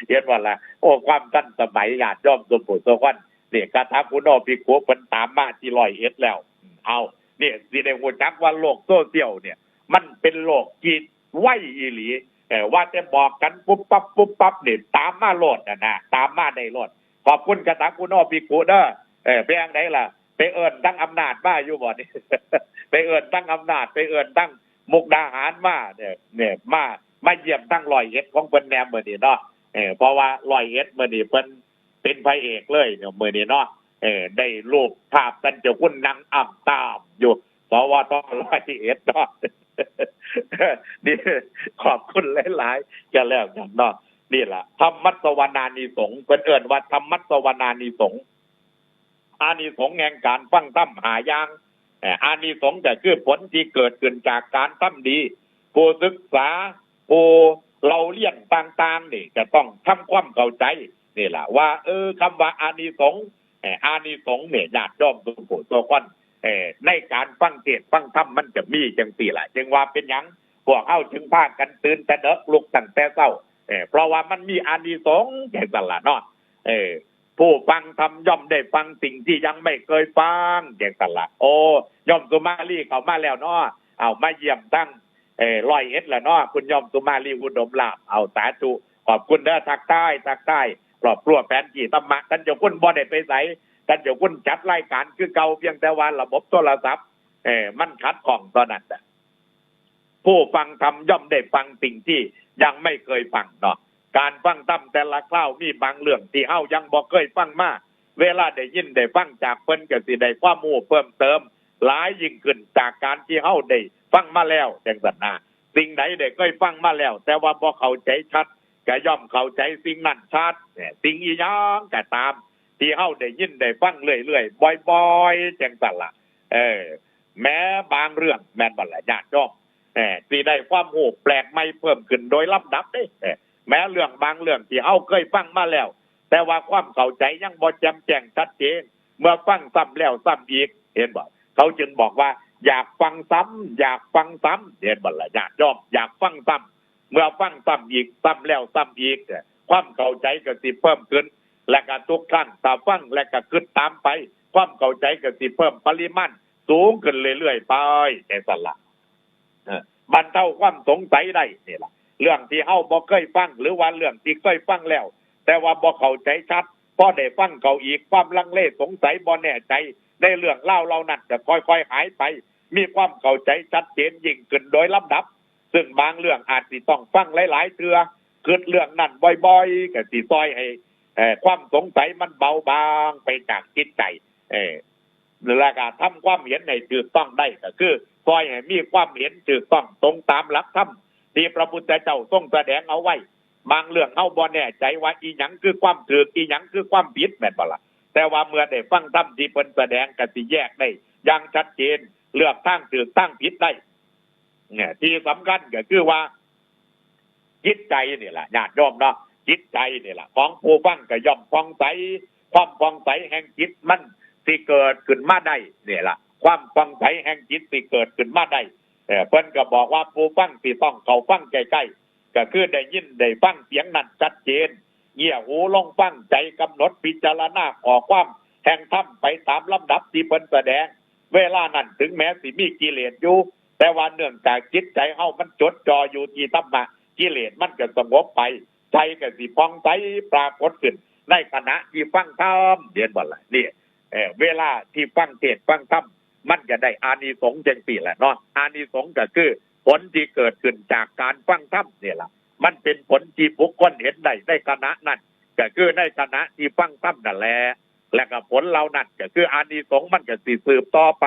เห็นบ่ล่ะ โอ้ ความทันสมัย ญาติโยมสู่ผู้สู่คน นี่ กาตาคุโนภิกขุเพิ่นตามมาที่ร้อยเอ็ดแล้ว เอา นี่ สิได้ฮู้จักว่าโลกโซเชียลเนี่ย มันเป็นโลกที่ไวอีหลี เออ ว่าแต่บอกกันปุ๊บปั๊บปุ๊บปั๊บนี่ ตามมาโลดน่ะนะ ตามมาได้โลด ขอบคุณกาตาคุโนภิกขุเด้อ เออ เป็นจั่งใดล่ะ ไปเอิ้นทางอำนาจมาอยู่บ่นี่ ไปเอิ้นทางอำนาจ ไปเอิ้นทางมุกดาหารมาเนี่ย เนี่ย มา มาเยี่ยมทางร้อยเอ็ดของเพิ่นแหน่มื้อนี้เนาะ เออ เพราะว่าร้อยเอ็ดมื้อนี้เพิ่นเป็นพระเอกเลยเนี่ยมื้อนี้เนาะ เออ ได้รูปภาพท่านเจ้าคุณนั่งอ้ำตามอยู่ สวท ร้อยเอ็ดเนาะ นี่ ขอบคุณหลายๆ ก็แล้วกันเนาะ นี่ล่ะ ธรรมัสวนานิสงส์ เพิ่นเอิ้นว่าธรรมัสวนานิสงส์ อานิสงส์แห่งการฟังธรรมห้าอย่าง เอ่อ อานิสงส์ก็คือผลที่เกิดขึ้นจากการทำดี ผู้ศึกษา ผู้เล่าเรียนต่างๆ นี่ก็ต้องทำความเข้าใจ นี่ล่ะ ว่า เออ คำว่าอานิสงส์ เอ่ออานิสงส์เนี่ย ญาติโยมทุกผู้ทุกคน เอ่อในการฟังเทศน์ฟังธรรมมันจะมีจังซี่ล่ะ จึงว่าเป็นหยังพวกเฮาจึงพากันตื่นแต่เดิก ลุกตั้งแต่เช้า เอ่อเพราะว่ามันมีอานิสงส์จังซั่นล่ะเนาะ เอ่อผู้ฟังธรรมย่อมได้ฟังสิ่งที่ยังไม่เคยฟังจังซั่นล่ะ โอ้ โยมสุมาลีเข้ามาแล้วเนาะ เอามาเยี่ยมทั้ง เอ่อร้อยเอ็ดแล้วเนาะ คุณโยมสุมาลีอุดมลาภ เอาสาธุ ขอบคุณเด้อ ทักทาย ทักทายครอบครัวแผนที่ธรรมะ ท่านเจ้าคุณบ่ได้ไปไส ท่านเจ้าคุณจัดรายการคือเก่า เพียงแต่ว่าระบบโทรศัพท์ เอ่อมันขัดข้องเท่านั้นน่ะ ผู้ฟังธรรมย่อมได้ฟังสิ่งที่ยังไม่เคยฟังเนาะ การฟังธรรมแต่ละคราวมีบางเรื่องที่เฮายังบ่เคยฟังมา เวลาได้ยินได้ฟังจากเพิ่นก็สิได้ความรู้เพิ่มเติม หลายยิ่งขึ้นจากการที่เฮาได้ฟังมาแล้วจังซั่นนะ สิ่งใดได้เคยฟังมาแล้ว แต่ว่าบ่เข้าใจชัด ก็ย่อมเข้าใจสิ่งนั้นชัด เนี่ย สิ่งอีหยังก็ตาม ที่เฮาได้ยินได้ฟังเรื่อยๆ บ่อยๆ จังซั่นล่ะ เออ แม้บางเรื่องแม่นบ่ล่ะญาติโยม เออ สิได้ความรู้แปลกใหม่เพิ่มขึ้นโดยลำดับเด้ เออ แม้เรื่องบางเรื่องที่เฮาเคยฟังมาแล้ว แต่ว่าความเข้าใจยังบ่แจ่มแจ้งชัดเจน เมื่อฟังซ้ำแล้วซ้ำอีก เห็นบ่ เขาจึงบอกว่าอยากฟังซ้ำ อยากฟังซ้ำ เห็นบ่ล่ะญาติโยม อยากฟังซ้ำ เมื่อฟังซ้ำอีก ซ้ำแล้วซ้ำอีก ความเข้าใจก็สิเพิ่มขึ้น และก็ทุกครั้งถ้าฟังและก็คิดตามไป ความเข้าใจก็สิเพิ่มปริมาณสูงขึ้นเรื่อยๆ ไปจังซั่นล่ะ เออ บรรเทาความสงสัยได้นี่ล่ะ เรื่องที่เฮาบ่เคยฟัง หรือว่าเรื่องที่เคยฟังแล้ว แต่ว่าบ่เข้าใจชัด พอได้ฟังเข้าอีก ความลังเลสงสัยบ่แน่ใจในเรื่องราวเหล่านั้นจะค่อยๆ หายไป มีความเข้าใจชัดเจนยิ่งขึ้นโดยลำดับ ซึ่งบางเรื่องอาจสิต้องฟังหลายๆ เทื่อ คิดเรื่องนั้นบ่อยๆ ก็สิซ่อยให้ เอ่อ ความสงสัยมันเบาบางไปจากจิตใจ เออ แล้วก็ทำความเห็นให้ถูกต้องได้ ก็คือซ่อยให้มีความเห็นถูกต้องตรงตามหลักธรรมที่พระพุทธเจ้าทรงแสดงเอาไว้ บางเรื่องเฮาบ่แน่ใจว่าอีหยังคือความถูก อีหยังคือความผิด แม่นบ่ล่ะ แต่ว่าเมื่อได้ฟังธรรมที่เพิ่นแสดงก็สิแยกได้อย่างชัดเจน เลือกทางถูกทางผิดได้ เนี่ย ที่สำคัญก็คือว่า จิตใจนี่แหละญาติโยมเนาะ จิตใจนี่แหละของผู้ฟังก็ย่อมผ่องใส ความผ่องใสแห่งจิตมันสิเกิดขึ้นมาได้นี่แหละ ความผ่องใสแห่งจิตสิเกิดขึ้นมาได้ เออ เพิ่นก็บอกว่าผู้ฟังสิต้องเข้าฟังใกล้ๆ ก็คือได้ยินได้ฟังเสียงนั้นชัดเจน เงี่ยหูลงฟัง ใจกำหนดพิจารณาข้อความแห่งธรรมไปตามลำดับที่เพิ่นแสดง เวลานั้นถึงแม้สิมีกิเลสอยู่ แต่ว่าเนื่องจากจิตใจเฮามันจดจ่ออยู่ที่ธรรมะ กิเลสมันก็สงบไป ใจก็สิผ่องใสปรากฏขึ้นในขณะที่ฟังธรรม เห็นบ่ล่ะ นี่ เอ่อ เวลาที่ฟังเทศน์ฟังธรรม มันก็ได้อานิสงส์จังซี่แหละเนาะ อานิสงส์ก็คือผลที่เกิดขึ้นจากการฟังธรรมนี่ล่ะ มันเป็นผลที่บุคคลเห็นได้ในขณะนั้น ก็คือในขณะที่ฟังธรรมนั่นแหละ และก็ผลเหล่านั้นก็คืออานิสงส์มันก็สิสืบต่อไป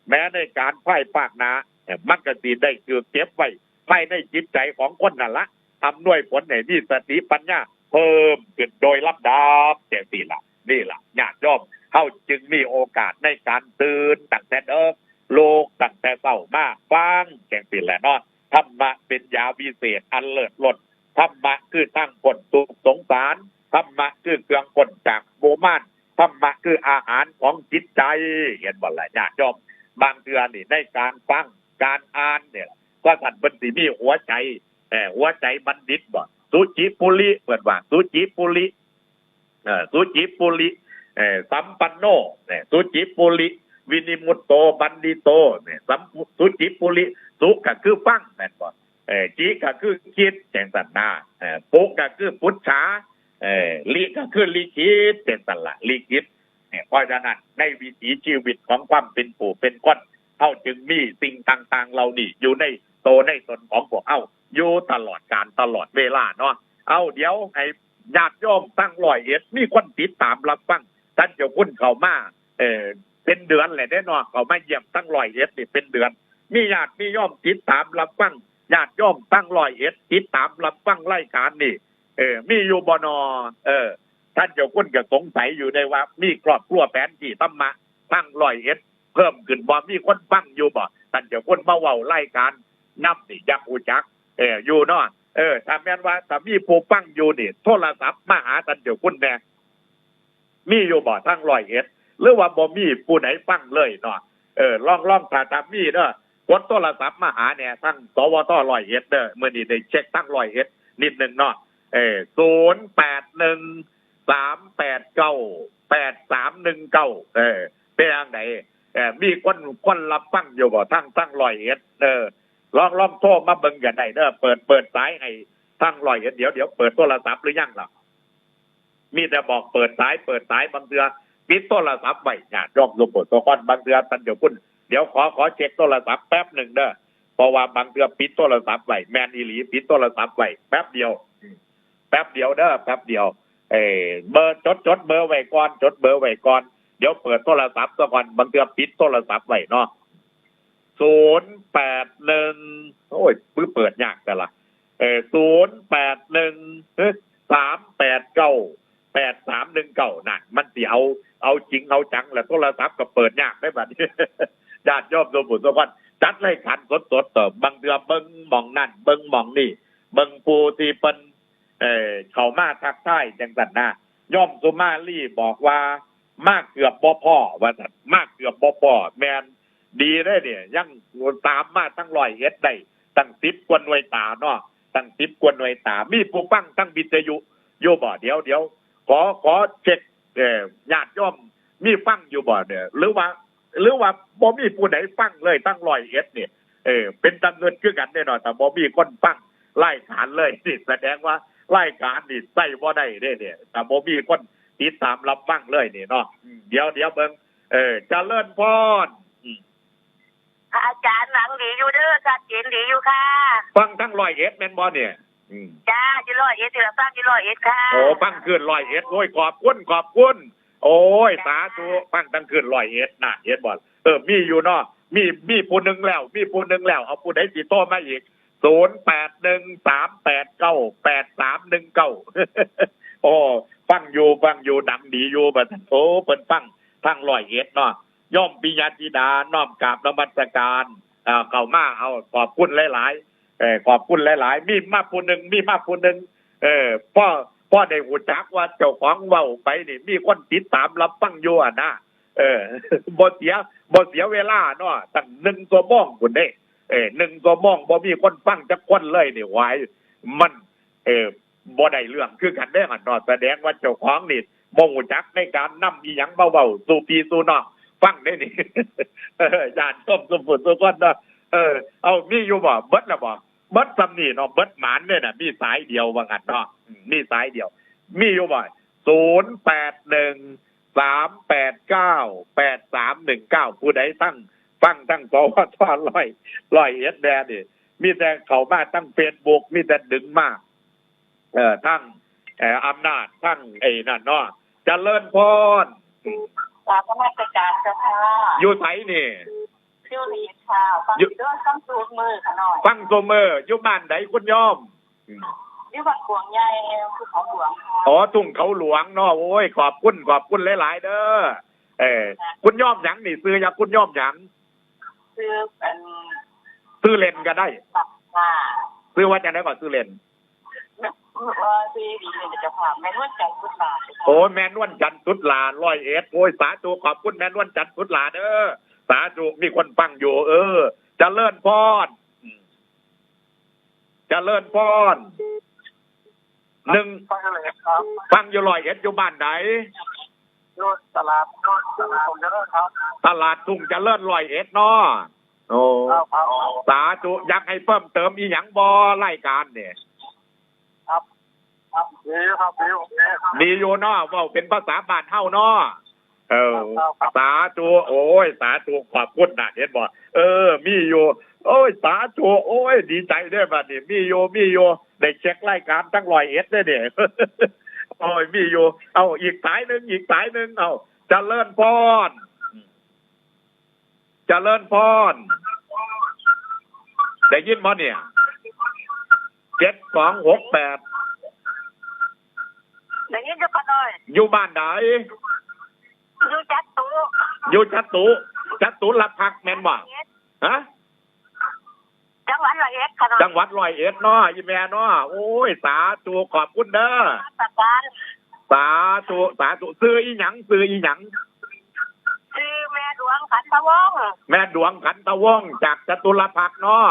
แม้ในการภายภาคหน้า เอ่อ มันก็สิได้ถูกเก็บไว้ภายในจิตใจของคนนั่นละ อำนวยผลให้มีสติปัญญาเพิ่มขึ้นโดยลำดับจังซี่ล่ะ นี่ล่ะญาติโยม เฮาจึงมีโอกาสในการตื่นตั้งแต่เดิก ลุกตั้งแต่เช้ามาฟังจังซี่แหละเนาะ ธรรมะเป็นยาวิเศษอันเลิศล้น ธรรมะคือทางพ้นทุกข์สงสาร ธรรมะคือเครื่องพ้นจากโมมาน ธรรมะคืออาหารของจิตใจ เห็นบ่ล่ะญาติโยม บางเทื่อนี่ในการฟังการอ่านเนี่ย ก็ท่านเพิ่นสิมีหัวใจ เอ่อ หัวใจบัณฑิตบ่ สุจิปุริ เพิ่นว่า สุจิปุริ เอ่อ สุจิปุริ เอ่อ สัมปันโน เนี่ย สุจิปุริ วินิมุตโต บัณฑิโต เนี่ย สัม สุจิปุริ สุก็คือฟังแม่นบ่ เอ่อ จิก็คือคิดจังซั่นนะ เอ่อ ปุก็คือปุจฉา เอ่อ ริก็คือลิขิตจังซั่นล่ะ ลิขิต เนี่ย เพราะฉะนั้นในวิถีชีวิตของความเป็นผู้เป็นคน เฮาจึงมีสิ่งต่างๆ เหล่านี้อยู่ในโตในตนของพวกเฮาอยู่ตลอดกาลตลอดเวลาเนาะ เอา เดี๋ยวให้ญาติโยมทั้งร้อยเอ็ดมีคนติดตามรับฟัง ท่านเจ้าคุณเข้ามา เอ่อ เป็นเดือนแหละเด้เนาะ เข้ามาเยี่ยมทั้งร้อยเอ็ดนี่เป็นเดือน มีญาติมีโยมติดตามรับฟัง ญาติโยมทั้งร้อยเอ็ดติดตามรับฟังรายการนี่ เออ มีอยู่บ่นอ เออ ท่านเจ้าคุณก็สงสัยอยู่ได้ว่ามีครอบครัวแผนที่ธรรมะทั้งร้อยเอ็ดเพิ่มขึ้นบ่ มีคนฟังอยู่บ่ ท่านเจ้าคุณมาเว้ารายการนำนี่อยากฮู้จัก เออ อยู่เนาะ เออ ถ้าแม่นว่าถ้ามีผู้ฟังอยู่นี่ โทรศัพท์มาหาท่านเจ้าคุณแน่ มีอยู่บ่ทางร้อยเอ็ด หรือว่าบ่มีผู้ใดฟังเลยเนาะ เออ ลอง ลอง ถ้า ถ้ามีเด้อ กดโทรศัพท์มาหาแหน่ ทาง สวท ร้อยเอ็ด เด้อ มื้อนี้ได้เช็คทางร้อยเอ็ดนิดนึงเนาะ เออ ศูนย์แปดหนึ่ง สามแปดเก้า แปดสามหนึ่งเก้า เออ เป็นจั่งใด เออ มีคน คนรับฟังอยู่บ่ทาง ทางร้อยเอ็ด เออ ลอง ลองโทรมาเบิ่งก็ได้เด้อ เปิด เปิดสายให้ทางร้อยเอ็ด เดี๋ยว เดี๋ยวเปิดโทรศัพท์หรือยังล่ะ มีแต่บอกเปิดสาย เปิดสาย บางเทื่อปิดโทรศัพท์ไว้ ญาติโยมหลวงปู่โสธร บางเทื่อท่านเจ้าคุณ เดี๋ยวขอ ขอเช็คโทรศัพท์แป๊บหนึ่งเด้อ เพราะว่าบางเทื่อปิดโทรศัพท์ไว้ แม่นอีหลี ปิดโทรศัพท์ไว้แป๊บเดียว แป๊บเดียวเด้อ แป๊บเดียว เออ เบอร์ จด จดเบอร์ไว้ก่อน จดเบอร์ไว้ก่อน เดี๋ยวเปิดโทรศัพท์ซะก่อน บางเทื่อปิดโทรศัพท์ไว้เนาะ ศูนย์แปดหนึ่ง โอ้ย ปื้อเปิดยากแต่ละ เออ ศูนย์แปดหนึ่ง เอ้ย สามแปดเก้า แปดสามหนึ่งเก้า นั่น มันสิเอา เอาจริงเอาจังแหละ โทรศัพท์ก็เปิดยากได้บัดนี้ ญาติโยมทุกผู้ทุกคน จัดรายการสดๆ เถอะ บางเทื่อเบิ่งหม่องนั่น เบิ่งหม่องนี่ เบิ่งผู้ที่เพิ่น เอ่อ เข้ามาทักทายจังซั่นนะ โยมสุมาลีบอกว่า มาเกือบบ่พ้อ ว่าซั่น มาเกือบบ่พ้อ แม่น ดีเด้เนี่ย ยังตามมาทั้งร้อยเอ็ดได้ ตั้งสิบกว่าหน่วยตาเนาะ ตั้งสิบกว่าหน่วยตา มีผู้ฟังทั้งวิทยุอยู่บ่ เดี๋ยว เดี๋ยว ขอ ขอเช็ค เอ่อ ญาติโยมมีฟังอยู่บ่เนี่ย หรือว่า หรือว่าบ่มีผู้ใดฟังเลยทั้งร้อยเอ็ดเนี่ย เออ เป็นตาเงินคือกันแน่นอน แต่บ่มีคนฟังรายการเลยนี่ แสดงว่ารายการนี่ใช้บ่ได้เด้เนี่ย แต่บ่มีคนติดตามรับฟังเลยนี่เนาะ อืม เดี๋ยว เดี๋ยวเบิ่ง เออ เจริญพร อืม พระอาจารย์หวังดีอยู่เด้อ ชัดเจนดีอยู่ค่ะ ฟังทั้งร้อยเอ็ดแม่นบ่เนี่ย อืม จ้า อยู่ร้อยเอ็ด ที่ละฟังอยู่ร้อยเอ็ดค่ะ โอ้ ฟังขึ้นร้อยเอ็ด โอ้ย ขอบคุณ ขอบคุณ โอ้ย จ้า สาธุ ฟังทั้งขึ้นร้อยเอ็ดนะ เห็นบ่ เออ มีอยู่เนาะ มี มีผู้หนึ่งแล้ว มีผู้หนึ่งแล้ว เอาผู้ใดสิโทรมาอีก ศูนย์แปดหนึ่ง สามแปดเก้า แปดสามหนึ่งเก้า โอ้ ฟังอยู่ ฟังอยู่ ดังดีอยู่ บัดนั้น โอ้ เพิ่นฟังทางร้อยเอ็ดเนาะ โยมปิยะธิดา น้อมกราบนมัสการ เอ่อ เข้ามา เอา ขอบคุณหลายๆ เอ่อ ขอบคุณหลายๆ มีมาผู้หนึ่ง มีมาผู้หนึ่ง เออ พ่อ พ่อได้รู้จักว่าเจ้าของเว้าไปนี่ มีคนติดตามรับฟังอยู่อะนะ เออ บ่เสีย บ่เสียเวลาเนาะ ตั้งหนึ่งชั่วโมงพุ้นเด้ เออ หนึ่งชั่วโมง บ่มีคนฟังจักคนเลยนี่ ไหว มัน เออ บ่ได้เรื่องคือกันเด้หั่นเนาะ แสดงว่าเจ้าของนี่บ่รู้จักในการนำอีหยังมาเว้าสู่พี่สู่น้องฟังเด้นี่ เออ ญาติโยมสู่ผู้สู่คนเนาะ เออ เอา มีอยู่บ่ เบิดแล้วบ่ เบิดส่ำนี่เนาะ เบิดหมานเด้น่ะ มีสายเดียวว่างั้นเนาะ อืม มีสายเดียว มีอยู่บ่ ศูนย์แปดหนึ่ง สามแปดเก้า แปดสามหนึ่งเก้า ผู้ใดทั้ง ฟังทั้ง สวท ร้อย ร้อยเอ็ดแด่นี่ มีแต่เข้ามาทั้งเฟซบุ๊ก มีแต่ดึงมา เอ่อ ทั้ง เอ่อ อำนาจ ทั้งไอ้นั่นเนาะ เจริญพร กราบนมัสการเจ้าค่ะ อยู่ไสนี่ อยู่นี่ค่ะ ฟัง อยู่ อยู่ด้วย ฟังทุกมื้อค่ะน้อย ฟังทุกมื้อ อยู่บ้านใดคุณโยม อืม อยู่บ้านกวางใหญ่ ภูเขาหลวงค่ะ อ๋อ ทุ่งเขาหลวงเนาะ โอ้ย ขอบคุณ ขอบคุณหลายๆ เด้อ เออ คุณโยมหยังนี่ ชื่อหยัง คุณโยมหยัง ชื่อ อัน ชื่อเล่นก็ได้ ค่ะ ชื่อว่าจังได๋ก่อน ชื่อเล่น เอ่อ ชื่อดีเลยเจ้าค่ะ แม่นวลจันทร์สุดหล่า โอ้ แม่นวลจันทร์สุดหล่า ร้อยเอ็ด โอ้ย สาธุ ขอบคุณแม่นวลจันทร์สุดหล่าเด้อ สาธุ มีคนฟังอยู่ เออ เจริญพร อืม เจริญพร หนึ่ง ฟังอยู่ร้อยเอ็ดครับ ฟังอยู่ร้อยเอ็ด อยู่บ้านใด อยู่ตลาด ตลาดทุ่งเจริญครับ ตลาดทุ่งเจริญ ร้อยเอ็ด เนาะ โอ้ ครับ ครับ สาธุ อยากให้เพิ่มเติมอีหยังบ่ รายการเนี่ย ครับ ครับ ดีครับ ดี โอเคครับ ดีอยู่เนาะ เว้าเป็นภาษาบ้านเฮาเนาะ เออ ครับ ครับ สาธุ โอ้ย สาธุ ขอบคุณนะ เห็นบ่ เออ มีอยู่ โอ้ย สาธุ โอ้ย ดีใจเด้อบัดนี้ มีอยู่ มีอยู่ ได้เช็ครายการทั้งร้อยเอ็ดเด้อเนี่ย โอ้ย มีอยู่ เอา อีกสายหนึ่ง อีกสายหนึ่ง เอา เจริญพร เจริญพร ได้ยินบ่เนี่ย เจ็ดสองหกแปด ได้ยินอยู่ค่ะน้อย อยู่บ้านใด อยู่จตุ อยู่จตุ จตุรพักษ์แม่นบ่ ฮะ จังหวัดร้อยเอ็ดค่ะน้อย จังหวัดร้อยเอ็ดเนาะ อีแม่เนาะ โอ้ย สาธุ ขอบคุณเด้อ นมัสการ สาธุ สาธุ ชื่ออีหยัง ชื่ออีหยัง ชื่อแม่ดวงขันทวงศ์ แม่ดวงขันทวงศ์จากจตุรพักษ์เนาะ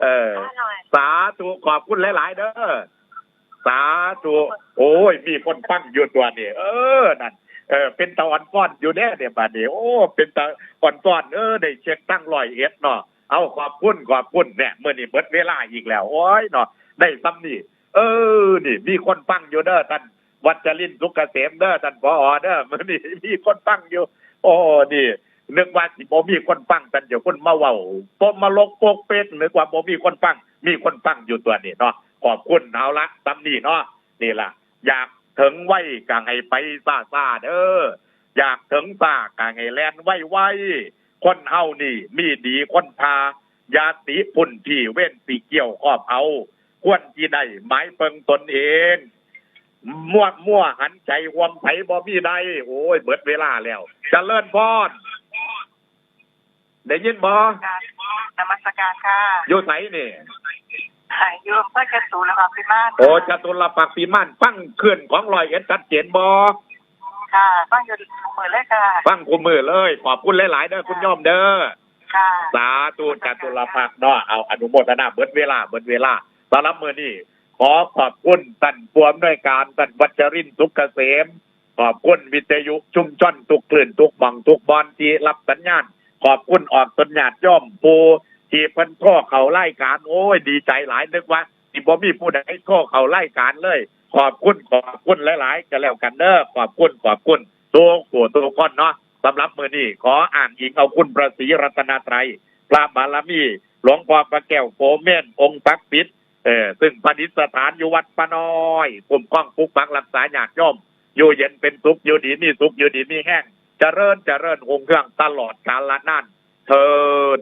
เออ ข้าหน่อย สาธุ ขอบคุณหลายๆเด้อ สาธุ โอ้ย มีคนฟังอยู่ตัวนี่ เออ นั่น เออ เป็นตาอ่อนฟ้อนอยู่แน่เนี่ยบัดนี้ โอ้ เป็นตาอ่อนฟ้อน เออ ได้เช็คตั้งร้อยเอ็ดเนาะ เอา ขอบคุณ ขอบคุณ เนี่ย มื้อนี้เบิดเวลาอีกแล้ว โอ้ยเนาะ ได้ซ้ำนี่ เออ นี่ มีคนฟังอยู่เด้อ ท่านวัชรินทร์ สุขเกษมเด้อ ท่าน ผอ เด้อ มื้อนี้มีคนฟังอยู่ โอ้ นี่ นึกว่าสิบ่มีคนฟัง ท่านเจ้าคุณมาเว้า ปมมาลกปกเป๊ก นึกว่าบ่มีคนฟัง มีคนฟังอยู่ตัวนี่เนาะ ขอบคุณ เอาละ ซ้ำนี่เนาะ นี่ล่ะ อยากถึงไวก็ให้ไปซ่าๆเด้อ อยากถึงซ่าก็ให้แล่นไวๆ คนเฮานี่มีดีคนพา อย่าติพุ่นที่เว้นสิเกี่ยวครอบเอา ควรที่ได้หมายเปิงตนเอง มั่วมั่วหันใจห่วงไผบ่มีได้ โอ้ย เบิดเวลาแล้ว เจริญพร ได้ยินบ่ นมัสการค่ะ อยู่ไสนี่ อยู่อำเภอจตุรพักษ์พิมาน โอ้ จตุรพักษ์พิมาน ฟังคลื่นของร้อยเอ็ดชัดเจนบ่ ค่ะ ฟังอยู่ทุกมื้อเลยค่ะ ฟังคู่มื้อเลย ขอบคุณหลายๆเด้อ คุณโยมเด้อ ค่ะ สาธุ จตุรพักษ์เนาะ เอา อนุโมทนา เบิดเวลา เบิดเวลา สำหรับมื้อนี้ ขอขอบคุณท่านผู้อำนวยการ ท่านวัชรินทร์ สุขเกษม ขอบคุณวิทยุชุมชนทุกคลื่นทุกหม่องทุกบอนที่รับสัญญาณ ขอบคุณออกตนญาติโยมผู้ที่เพิ่นโทรเข้ารายการ โอ้ย ดีใจหลาย นึกว่าสิบ่มีผู้ใดโทรเข้ารายการเลย ขอบคุณ ขอบคุณหลายๆก็แล้วกันเด้อ ขอบคุณ ขอบคุณทุกผู้ทุกคนเนาะ สำหรับมื้อนี้ขออ้างอิงเอาคุณพระศรีรัตนตรัย พระบารมี หลวงพ่อพระแก้วโกเมน องค์ศักดิ์สิทธิ์ เออ ซึ่งประดิษฐานอยู่วัดป่าน้อย คุ้มครองปกปักรักษาญาติโยม อยู่เย็นเป็นสุข อยู่ดีมีสุข อยู่ดีมีแฮง เจริญ เจริญรุ่งเรืองตลอดกาลนาน เทอญ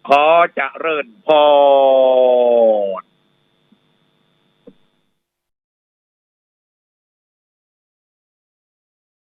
ขอเจริญพร